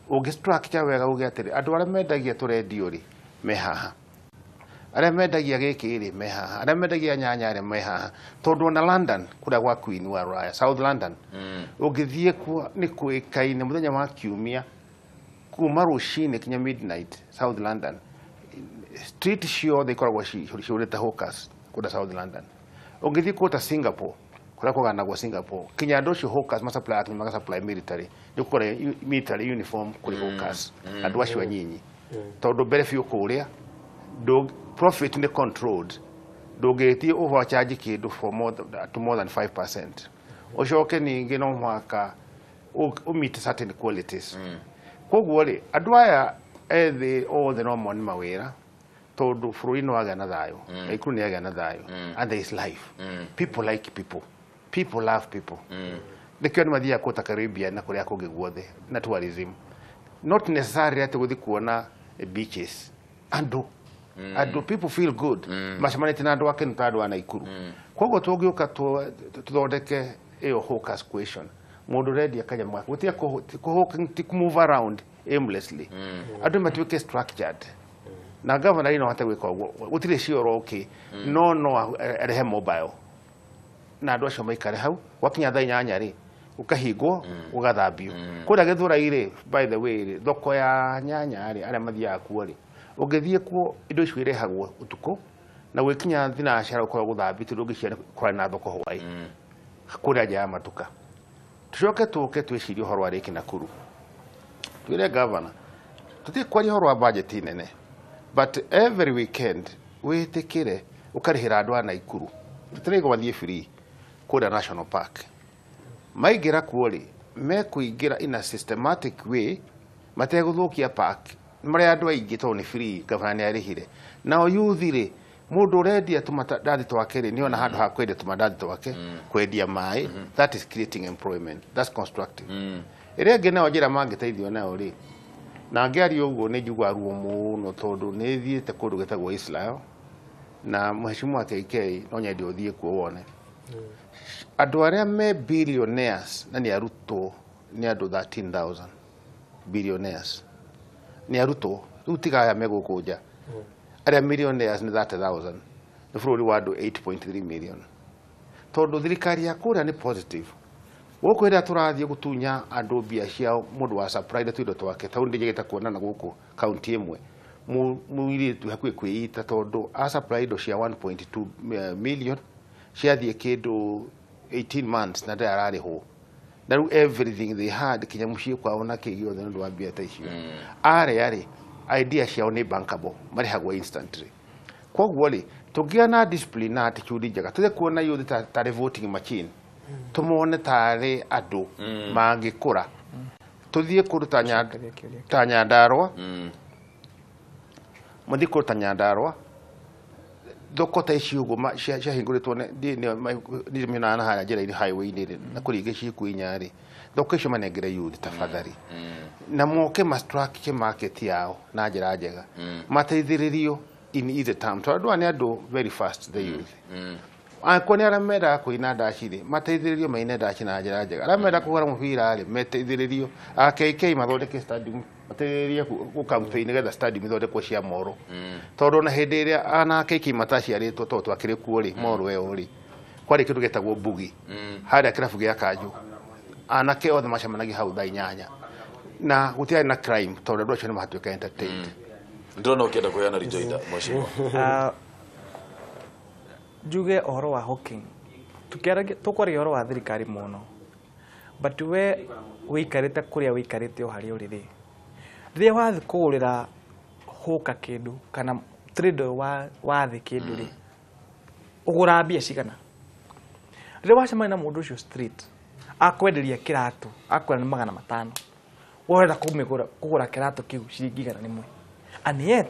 Ũngĩ structure wega uge atĩrĩ, andũ arĩa mendagia tũrendio rĩ, me haha. Arĩa mendagia gĩkĩ rĩ, me haha. Arĩa mendagia nyanya rĩ, me haha. Tondũ ona London, kũrĩa gwa Queen wa Rũraya, South London, ũngĩthiĩ kuo nĩ kũĩkaine mũthenya wa Kiumia, kuma rũcinĩ kinya midnight, South London, street ciothe ikoragwo ciũrĩte hawkers kũrĩa South London. Ũngĩthiĩ kũu ta Singapore, kũrĩa kũganagwo Singapore, kinya andũ acio hawkers ma supply kinya magasupply military, nĩ ũkũgũra military uniform kũrĩ hawkers, andũ acio anyinyi. Tondũ mbere biũ kũrĩa, profit nĩ controlled. Ndũngĩthiĩ overcharge kĩndũ for more than, to more than 5%. Ũcoke ningĩ no mũhaka ũmeet certain qualities. Koguo rĩ, andũ aya ethĩ othe no mone mawĩra tondũ bũrũri nĩ wagĩa na thayũ, Naikuru nĩ yagĩa na thayũ, and there is life. People like people. People love people. Nĩkĩo andũ mathiaga kũu ta Caribbean na kũrĩa kũngĩ guothe na tourism. Not necessarily atĩ gũthiĩ kuona beaches. Andũ andũ people feel good macemanĩtie na andũ akenu ta andũ a Naikuru. Koguo tũngĩũka tũthondeke ĩyo hawkers question, mũndũ ũrendia kanyamũ gake gũtiga ti move around aimlessly, andũ matuĩke structured. Na governor rĩ no ahote gwĩka ũguo, gũtirĩ cioro okay, no arehe mobile na andũ acio maikare hau gwakinya thaa 8 rĩ, gũkahingwo gũgathambio. Kũrĩa Gĩthũrai rĩ, by the way rĩ, thoko ya nyanya rĩ, arĩa mathiaga kuo rĩ, ũngĩthiĩ kuo indo icio irehagwo ũtukũ na gwĩkinya thinacara gũkorwo gũthambĩtio, ndũngĩciona kũrarĩ na thoko hwaĩ kũrĩa nja ya matuka. Tũcoke tũke twĩcirie ũhoro wa Lake Nakuru, twĩre governor tũtige kwaria ũhoro wa budget nene, but every weekend wĩtĩkĩre ũkarĩhĩra andũ a Naikuru, tũtiraiga mathiĩ free kũrĩa National Park. Maingĩra kuo rĩ, mekũingĩra in a systematic way mategũthũkia park, marĩa andũ aingĩ tondũ nĩ free, governor nĩ arĩhire. Nao youth rĩ, mũndũ ũrendia tũmandathi twake rĩ, nĩona handũ ha kwendia tũmandathi twake, kwendia maĩ, that is creating employment, that's constructive. Ĩrĩa ĩngĩ nayo njĩra mangĩteithio nayo rĩ, na ngĩaria ũguo nĩ njiguaga ruo mũno tondũ nĩ thiĩte kũndũ gwĩtagwo Israel, na mheshimiwa KK no nyende ũthiĩ kuo wone. Andũ arĩa me billionaires na nĩ arutwo nĩ andũ 13,000 billionaires nĩ arutwo rĩu tiga aya me gũkũ nja, arĩa millionaires nĩ 30,000, nĩ bũrũri wa andũ 8.3 million. Tondũ thirikari ya kũrĩa nĩ positive. Gũkũ ĩrĩa tũrathiĩ gũtunya andũ mbia ciao, mũndũ wa supply na tũindo twake, tondũ ndĩnjĩgĩte kuona na gũkũ kaunti ĩmwe mũirĩtu hakuhĩ kwĩita tondũ a supply indo cia 1.2 million ciathiĩ kĩndũ 18 months na ndarĩ ararĩhwo. Na rĩu everything they had kinya mũciĩ kwao na kĩ gĩothe nĩ ũndũ wa mbia ta icio. Arĩa rĩ idea ciao nĩ bankable, marĩhagwo instantly. Koguo rĩ, tũngĩgĩa na discipline na attitude njega, tũthiĩ kuona youth tarĩ voting machine, tũmone tarĩ andũ mangĩkũra, tũthiĩ kũndũ ta Nyandarũa, mũthiĩ kũndũ ta Nyandarũa, thoko ta ici ũguo ciahingũrĩtwo nĩ na harĩa njĩra-inĩ highway-inĩ rĩ, na kũrĩ ingĩ ciĩkuo inya rĩ, thoko icio manengere youth tafadhali, na moke ma structure market yao na njĩra njega, mateithĩrĩrio in either term, tondũ andũ aya nĩ andũ very fast, the youth. Angĩkorwo nĩ arĩa mendaga kũina ndaci rĩ, mateithĩrĩrio maine ndaci na njĩra njega, arĩa menda kũhũra mũbira rĩ, mateithĩrĩrio, a KK mathondeke stadium, mateithĩrĩrie gũ campaign nĩgetha stadium ithondekwo cia Moro, tondũ ona hĩndĩ ĩrĩa ana KK mataciarĩtwo, tondũ twakĩrĩ kuo rĩ, Moro ĩyo rĩ, kwarĩ kĩndũ gĩtagwo mbugi harĩa kĩrabu gĩa Kanjũ, anake othe macemanagia hau thaa 8 na gũtiarĩ na crime, tondũ andũ acio nĩ matuĩka entertained. Ndĩrona ũkĩenda kũheana rejoinder, mheshimiwa. Njuge ũhoro wa hawking, tukiaragia tukwaragia ũhoro wa thirikari mũno, but we wĩikarĩte kũrĩa wĩikarĩte o harĩa ũrĩ rĩ, rĩrĩa wathiĩ kũgũrĩra hũka kĩndũ kana trader wa thĩ kĩndũ rĩ, ũgũraga mbia cigana? Rĩrĩa wacemania na mũndũ ũcio street akwenderia kĩratũ akwĩra nĩ 500, we ũrenda kũmĩgũra kũgũra kĩratũ kĩu ciringi 100, and yet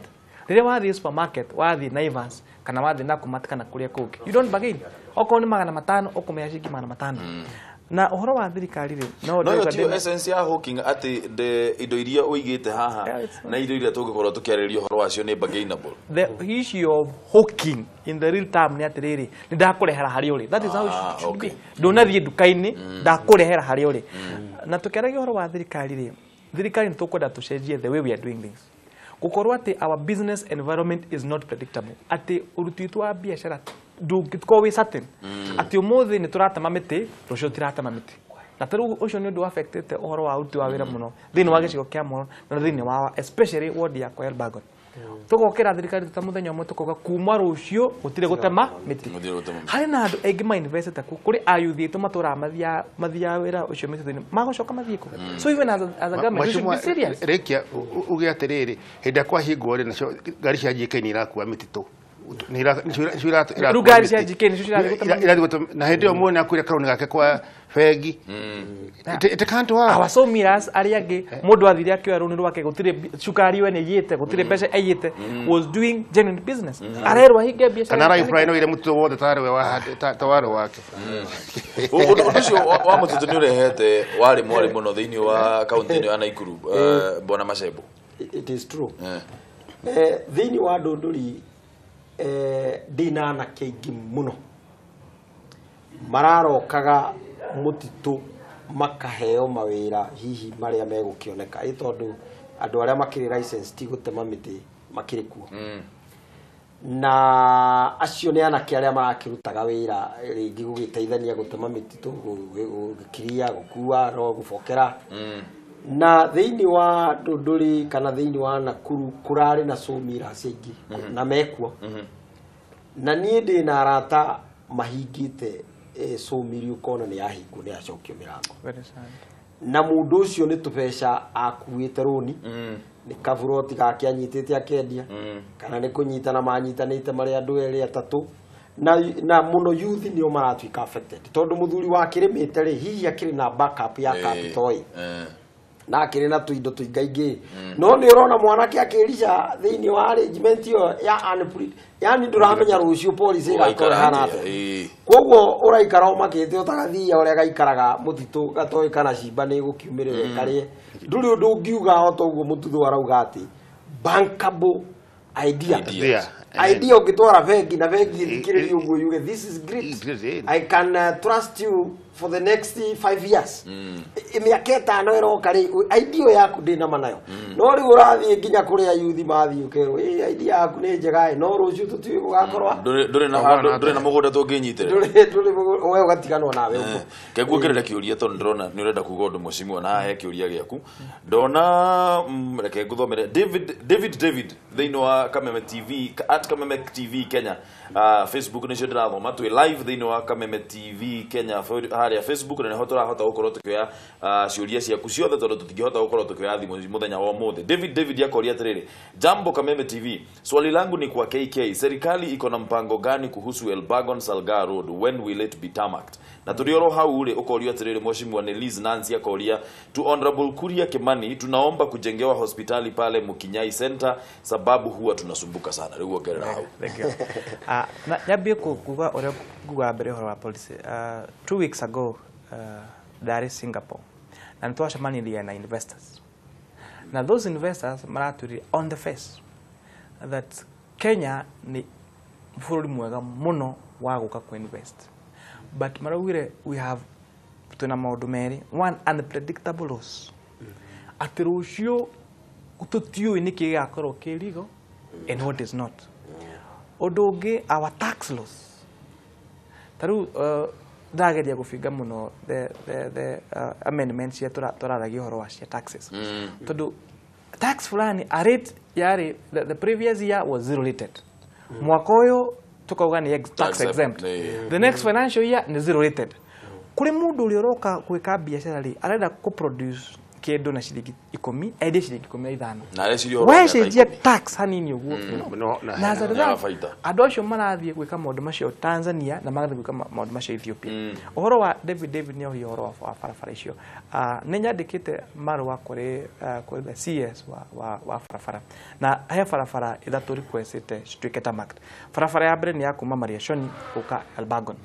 rĩrĩa wathiĩ supermarket, wathiĩ Naivas kana wathiĩ Nakumatt kana kũrĩa kũngĩ, you don't bargain. Okorwo nĩ 500 ũkũmĩha ciringi 500. Na ũhoro wa thirikari rĩ, no No ĩyo ndĩrauga tiyo essence ya hawking, atĩ indo iria ũigĩte haha Yeah, it's na indo iria tũngĩkorwo tũkĩarĩrĩria ũhoro wacio nĩ bargainable. The issue of hawking in the real term nĩ atĩrĩrĩ, nĩ ndakũrehera harĩa ũrĩ. That is how it should be. Ndũnathiĩ nduka-inĩ, ndakũrehera harĩa ũrĩ. Na tũkĩaragia ũhoro wa thirikari rĩ, thirikari nĩ tũkwenda tũcenjie the way we are doing things, gũkorwo atĩ our business environment is not predictable, atĩ ũruti witũ wa biacara ndũngĩkorwo wĩ certain atĩ ũmũthĩ nĩ tũratema mĩtĩ, rũciũ tũtiratema mĩtĩ. Na ta rĩu ũcio nĩ ũndũ affectĩte ũhoro wa ũruti wa wĩra mũno thĩinĩ wa gĩcigo kĩa Moro na thĩinĩ wa especially ward yakwa ya Elburgon. Tũgokĩra thirikari tuta mũthenya ũmwe tũkauga kuma rũciũ gũtirĩ gũtema mĩtĩ. Gũtirĩ gũtema mĩtĩ. Harĩ na andũ aingĩ ma-investĩte kuo, kũrĩ ayuthi aitũ matũraga mathiaga wĩra ũcio mĩtitũ-inĩ, magũcoka mathiĩ kũ? So even as a government we should be serious. Rĩkia uge atĩrĩrĩ, hĩndĩ ĩrĩa kwahingwo rĩ, nacio ngari cia GK nĩ irakua mĩtitũ. Nĩcio irakua Rĩu ngari cia mĩtĩ. GK nĩcio cirathiĩ gũtema Irathiĩ gũtema, na hĩndĩ ĩyo muone akuire karũni gake kwa bengi. It can't work. Our sawmillers arĩa angĩ, mũndũ athire akĩoya rũni rwake, gũtirĩ cukari we nĩaiyĩte, gũtirĩ mbeca aiyĩte, was doing genuine business, arerwo ahinge biacara Kana yake. araiply no ire mũtitũ wothe tarĩ we ta warĩ wake. Ũndũ ũcio wa mũtitũ nĩ ũrehete warĩ mwarĩ mũno thĩinĩ wa kaunti ĩno ya Naikuru, bwana Macembo. It is true. Thĩinĩ wa Ndũndũri, ndĩna anake aingĩ mũno mararokaga mũtitũ makaheo mawĩra hihi marĩa megũkĩoneka, ĩ tondũ andũ arĩa makĩrĩ license ti gũtema mĩtĩ makĩrĩ kuo, na acio nĩ anake arĩa marakĩrutaga wĩra rĩngĩ gũgĩteithania gũtema mĩtitũ, gũkiria, gũkua no gũbokera. Na thĩinĩ wa Ndũndũri kana thĩinĩ wa Nakuru kũrarĩ na sawmillers aingĩ na mekuo, na niĩ ndĩ na arata mahingĩte sawmill, ũkona nĩ yahingwo, nĩ yacokio mĩrango. Very sad. Na mũndũ ũcio nĩ tũbeca akuĩte rũni, nĩ kaburoti gake anyitĩte akendia, kana nĩ kũnyitana manyitanĩte marĩ andũ erĩ atatũ, na mũno youth nĩo maratuĩka affected, tondũ mũthuri wakĩrĩmĩte rĩ, hihi akĩrĩ na backup ya capital ĩ, na akĩrĩ na tũindo tũingaingĩ, no nĩ ũrona mwanake akĩrica thĩinĩ wa arrangement ĩyo ya yani ndũramenya rũciũ policy ĩgakorwo Ũgaikara ĩhana atĩa? atĩa. Koguo ũraikara ũmakĩte ũtagathia ũrĩa gaikaraga mũtitũ gatoĩ kana cimba nĩ gũkiumĩrĩra karĩe, ndũrĩ ũndũ ũngiuga o ta ũguo mũtuthu arauga atĩ bankable idea. Idea. Idea ũngĩtwara bengi na bengi ĩthikĩrĩrie ũguo yuge, "This is great. It is. I can trust you for the next 5 years." Mĩaka 5 ĩroka rĩ, idea ĩyo yaku ndĩnama nayo, no rĩu ũrathiĩ nginya kũrĩa yuthi mathiĩ ũkerwo, "Ĩ, idea yaku nĩ njega ĩ, no rũciũ tũtiũĩ gũgakorwo." Ndũrĩ na handũ, ndũrĩ na mũgũnda tũngĩnyitĩrĩra. Ndũrĩ we ũgatiganwo nawe ũguo. Ke nguongerere kĩũria tondũ ndĩrona nĩ ũrenda kuga ũndũ, mũcimwa, na he kĩũria gĩaku ndona. Reke ngũthomere David David David thĩinĩ wa Kameme TV. at Kameme TV Kenya Facebook nĩcio ndĩrathoma twĩ live thĩinĩ wa Kameme TV Kenya harĩa Facebook na nĩho tũrahota gũkorwo tũkĩoya ciũria ciaku ciothe tondũ tũtingĩhota gũkorwo tũkĩoya thimũ mũthenya wa ũmũthĩ. David akoria atĩrĩrĩ, jambo Kameme TV, swali langu ni kwa KK, serikali iko na mpango gani kuhusu Elbagon Salgaa Road, when will it be tarmacked? Na tũrĩ oro hau rĩ ũkorio atĩrĩrĩ, mheshimiwa Nelise Nancy akoria to Honorable Kuria Kimani, tunaomba kujengewa hospitali pale Mukinyai Center sababu huwa tunasumbuka sana. Rĩu ongerera hau. Thank you. Nyambie kuga ũrĩa nguga mbere ũhoro wa policy. 2 weeks ago ndarĩ Singapore na nĩtwacemanirie na investors, na those investors maratwĩrire on the face that Kenya nĩ bũrũri mwega mũno wa gũka kũ-invest, but maraugire we have twĩna maũndũ merĩ, one, unpredictable laws, atĩ rũciũ tũtiũĩ nĩkĩ gĩgakorwo kĩ legal and what is not. Ũndũ ũngĩ, our tax laws, ta rĩu ndageria gũbinga mũno the amendments cia tũraragia ũhoro wa cia taxes, tondũ tax fulani a rate yarĩ the previous year was zero rated, mwaka ũyũ tukauga nĩ tax exempt, the next financial year nĩ zero rated. Kũrĩ mũndũ ũrĩa ũroka gwĩka biacara rĩ, arenda kũ produce kĩndũ na ciringi 10 endie ciringi 15, na areciria ũhoro wa mĩaka wecenjia 10. Tax hanini ũguo No, na na as a Nĩ result, baita. Andũ acio marathiĩ gwĩka maũndũ macio Tanzania na magathiĩ gwĩka maũndũ macio Ethiopia. Ũhoro wa David nĩ oria ũhoro wa barabara icio. Nĩ nyandĩkĩte marũa kũrĩ the CS wa barabara, na he barabara ithatũ requestĩte cituĩke tarmacked. Barabara ya mbere nĩ ya kuma Mariashoni gũka Elbagon,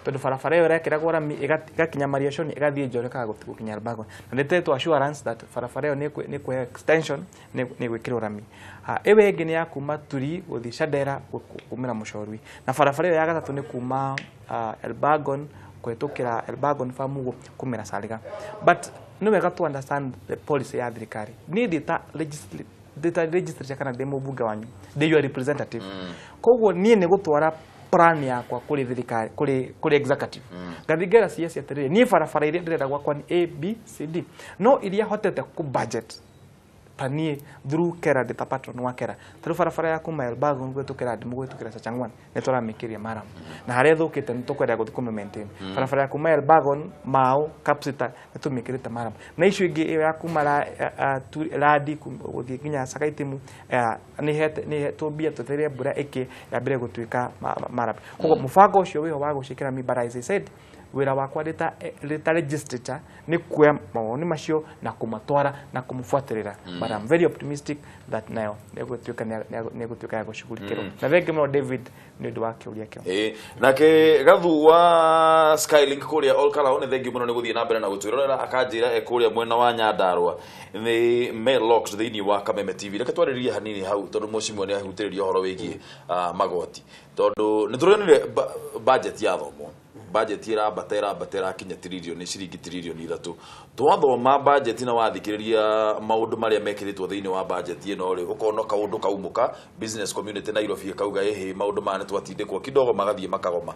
tondũ barabara ĩyo ĩrekĩragwo rami ĩgakinya Mariashoni ĩgathiĩ Njoro ĩkaga gũkinya Elbagon, na nĩtetwo assurance that barabara ĩyo nĩ ĩkũheo extension, nĩ ĩgwĩkĩrwo rami. Ĩyo ĩngĩ nĩ ya kuma Turi gũthiĩ Shandera kumĩra Mũcorui, na barabara ĩyo ya gatatũ nĩ kuma Elbagon kũhĩtũkĩra Elbagon Farm ũguo kumĩra Salga. But nĩ wega to understand the policy ya thirikari. Niĩ ndĩ ta legislature kana ndĩ mũmbunge wanyu, ndĩ your representative, koguo niĩ nĩ gũtwara plan yakwa kũrĩ thirikari, kũrĩ executive, ngathiĩ ngera CS atĩrĩrĩ, niĩ barabara iria ndĩrenda gwakwa nĩ A B C D, no iria hotete kũ budget ta niĩ through KeRRA, ndĩ ta patron wa KeRRA, tarĩu barabara ya kuma Elbagon gwĩtũkĩra Ndimũ gwĩtũkĩra Sachangwan nĩ tũramĩkĩria maram, na harĩa ĩthũkĩte nĩ tũkwenda gũthiĩ kũmĩ maintain. Barabara ya kuma Elbagon Mau Kapsita nĩ tũmĩkĩrĩte maram, na icio ingĩ ĩyo ya kuma Radi gũthiĩ nginya Sakaitimu nĩ hetwo mbia twetereire mbura ĩkĩ yambĩre gũtuĩka maram. Koguo mũbango ũcio wĩho wa gũciĩkĩra mi, but as I said, wĩra wakwa ndĩ ta legislature nĩ kuoya mawoni macio na kũmatwara na kũmũbuatĩrĩra, but I'm very optimistic that nayo nĩ ĩgũtuĩka ya gũcugurikĩrwo. Na thengi mũno David nĩ ũndũ wa kĩũria kĩu. Ĩĩ, nake Gathu wa Skylink kũrĩa Olkalou nĩ thengiũ mũno nĩ gũthiĩ na mbere na gũtwĩrorera, akanjĩra e kũrĩa mwena wa Nyandarua nĩ Melox thĩinĩ wa Kameme TV. Reke twarĩrĩrie hanini hau tondũ mheshimiwa nĩ ahutĩrĩria ũhoro wĩgiĩ magoti, tondũ nĩ tũrionire budget yathomwo, budget ĩrambata ĩrambata ĩrakinya tiririoni ciringi tiririoni 3. Twathoma budget na wathikĩrĩria maũndũ marĩa mekĩrĩtwo thĩinĩ wa budget ĩno rĩ, ũkona kaũndũ kaumũka business community Nairobi ĩkauga ĩhĩ maũndũ maya nĩ twatindĩkwo kidogo, magathiĩ makagoma.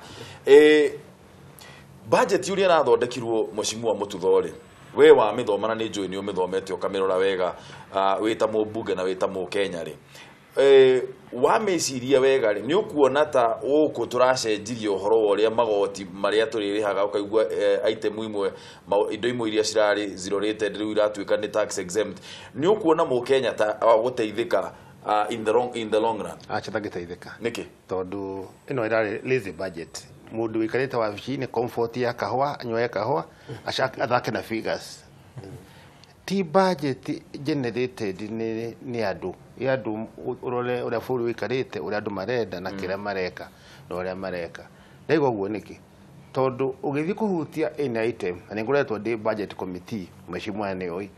Budget ũrĩa ĩrathondekirwo, mheshimiwa Mũtutho rĩ, we wamĩthoma na nĩ njũĩ nĩ ũmĩthomete ũkamĩrora wega, wĩ ta mũmbunge na wĩ ta mũkenya rĩ, wamĩciria wega rĩ, nĩ ũkuona ta gũkũ tũracenjirie ũhoro wa ũrĩa magoti marĩa tũrĩrĩhaga, ũkaigua item imwe indo imwe iria cirarĩ zero rated rĩu iratuĩka nĩ tax exempt, nĩ ũkuona mũkenya ta gũteithĩka in the long run? Acha ndangĩteithĩka. Nĩkĩ? Tondũ ĩno ĩrarĩ lazy budget, mũndũ wĩikarĩte wabici-inĩ comfort ya kahũa, anyuage kahũa acoke athake na figures. Ti budget generated nĩ andũ ĩ andũ ũrore ũrĩa bũrũri ũikarĩte, ũrĩa andũ marenda na kĩrĩa mareka na ũrĩa mareka. Ndaigua ũguo nĩkĩ? Tondũ ũgĩthiĩ kũhutia any item, na nĩ ngoretwo ndĩ budget committee, mheshimiwa nĩ oĩ,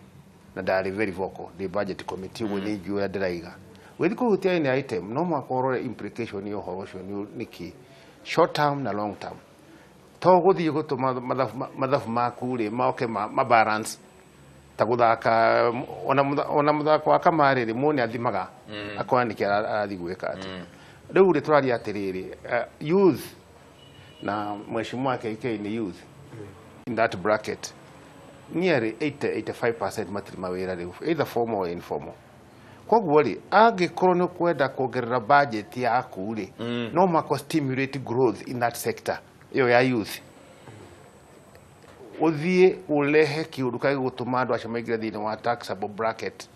na ndarĩ very vocal ndĩ budget committee, ũguo nĩ njũĩ ũrĩa ndĩraiga. Ũgĩthiĩ kũhutia any item, no mũhaka ũrore implication ya ũhoro ũcio nĩ kĩ short term na long term, to gũthiĩ gũtũma mathabu maku rĩ moke ma balance ta gũthaka ona mũthako wa kamarĩ rĩ, mũndũ nĩ athimaga akona nĩkĩ arathiĩ gwĩka atĩ rĩu rĩ tũraria atĩrĩrĩ, youth na mheshimiwa KK nĩ youth in that bracket, nearly 80 85% matirĩ mawĩra rĩu, either formal or informal. Koguo rĩ, angĩkorwo nĩ ũkwenda kuongerera budget yaku rĩ, no mũhaka stimulate growth in that sector ĩyo ya youth. Ũthiĩ ũrehe kĩũndũ kĩrĩa gĩgũtũma andũ acio maingĩre thĩinĩ wa taxable bracket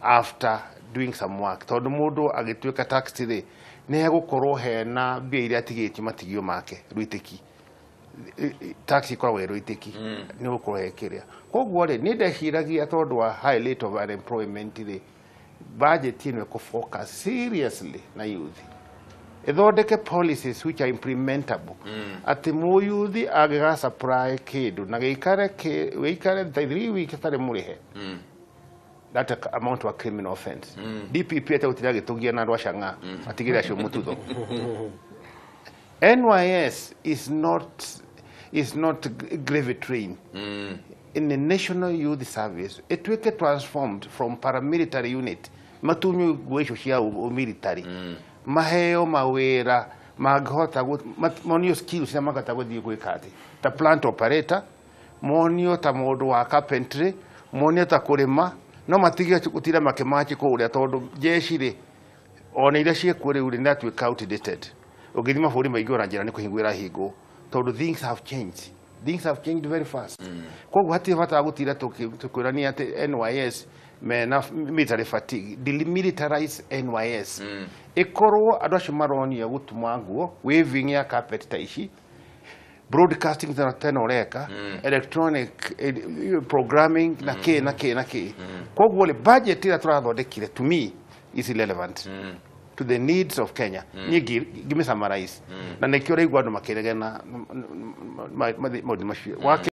after doing some work. Tondũ mũndũ agĩtuĩka tax rĩ, nĩ hegũkorwo hena mbia iria atigĩtie matigio make rwĩtĩki. Tax ikoragwo ĩ rwĩtĩki, nĩ gũkorwo he kĩrĩa. Koguo rĩ, niĩ ndeciragia tondũ wa high rate of unemployment rĩ, budget ĩno ĩkũ focus seriously na youth, ĩthondeke policies which are implementable, atĩ mũyuthi angĩga supply kĩndũ na gĩikare gĩikare 3 weeks atarĩ mũrĩhe, that amount to a criminal offense. DPP ategũtinda agĩtũgia na andũ a Chang'aa, atigĩre acio mũtutho. NYS is not gravy train. In the National Youth Service ĩtuĩke transformed from paramilitary unit, matunywo nguo icio cia military, maheo mawĩra mangĩhota monio skills iria mangĩhota gũthiĩ gwĩka atĩ ta plant operator, monio ta mũndũ wa carpentry, monio ta kũrĩma, no matige gũtinda makĩmachi kũrĩa, tondũ jeshi rĩ, ona iria ciĩkuo rĩu rĩ, nĩratuĩka outdated. Ũngĩthiĩ mabũrũri maingĩ, ona njĩra nĩ kũhingwo ĩrahingwo tondũ things have changed, things have changed very fast. Koguo hatirĩ bata wa gũtinda tũkwĩrania atĩ NYS mena military fatigue. Demilitarize NYS, ĩkorwo andũ acio maronio gũtuma nguo, weaving ya carpet ta ici, broadcasting tena tena ũreka electronic programming na kĩ na kĩ na kĩ. Koguo rĩ, budget ĩrĩa tũrathondekire to me is irrelevant to the needs of Kenya. Niĩ ngĩmĩ summarize, na nĩkĩo ũraigua andũ makĩregena maũndũ macio.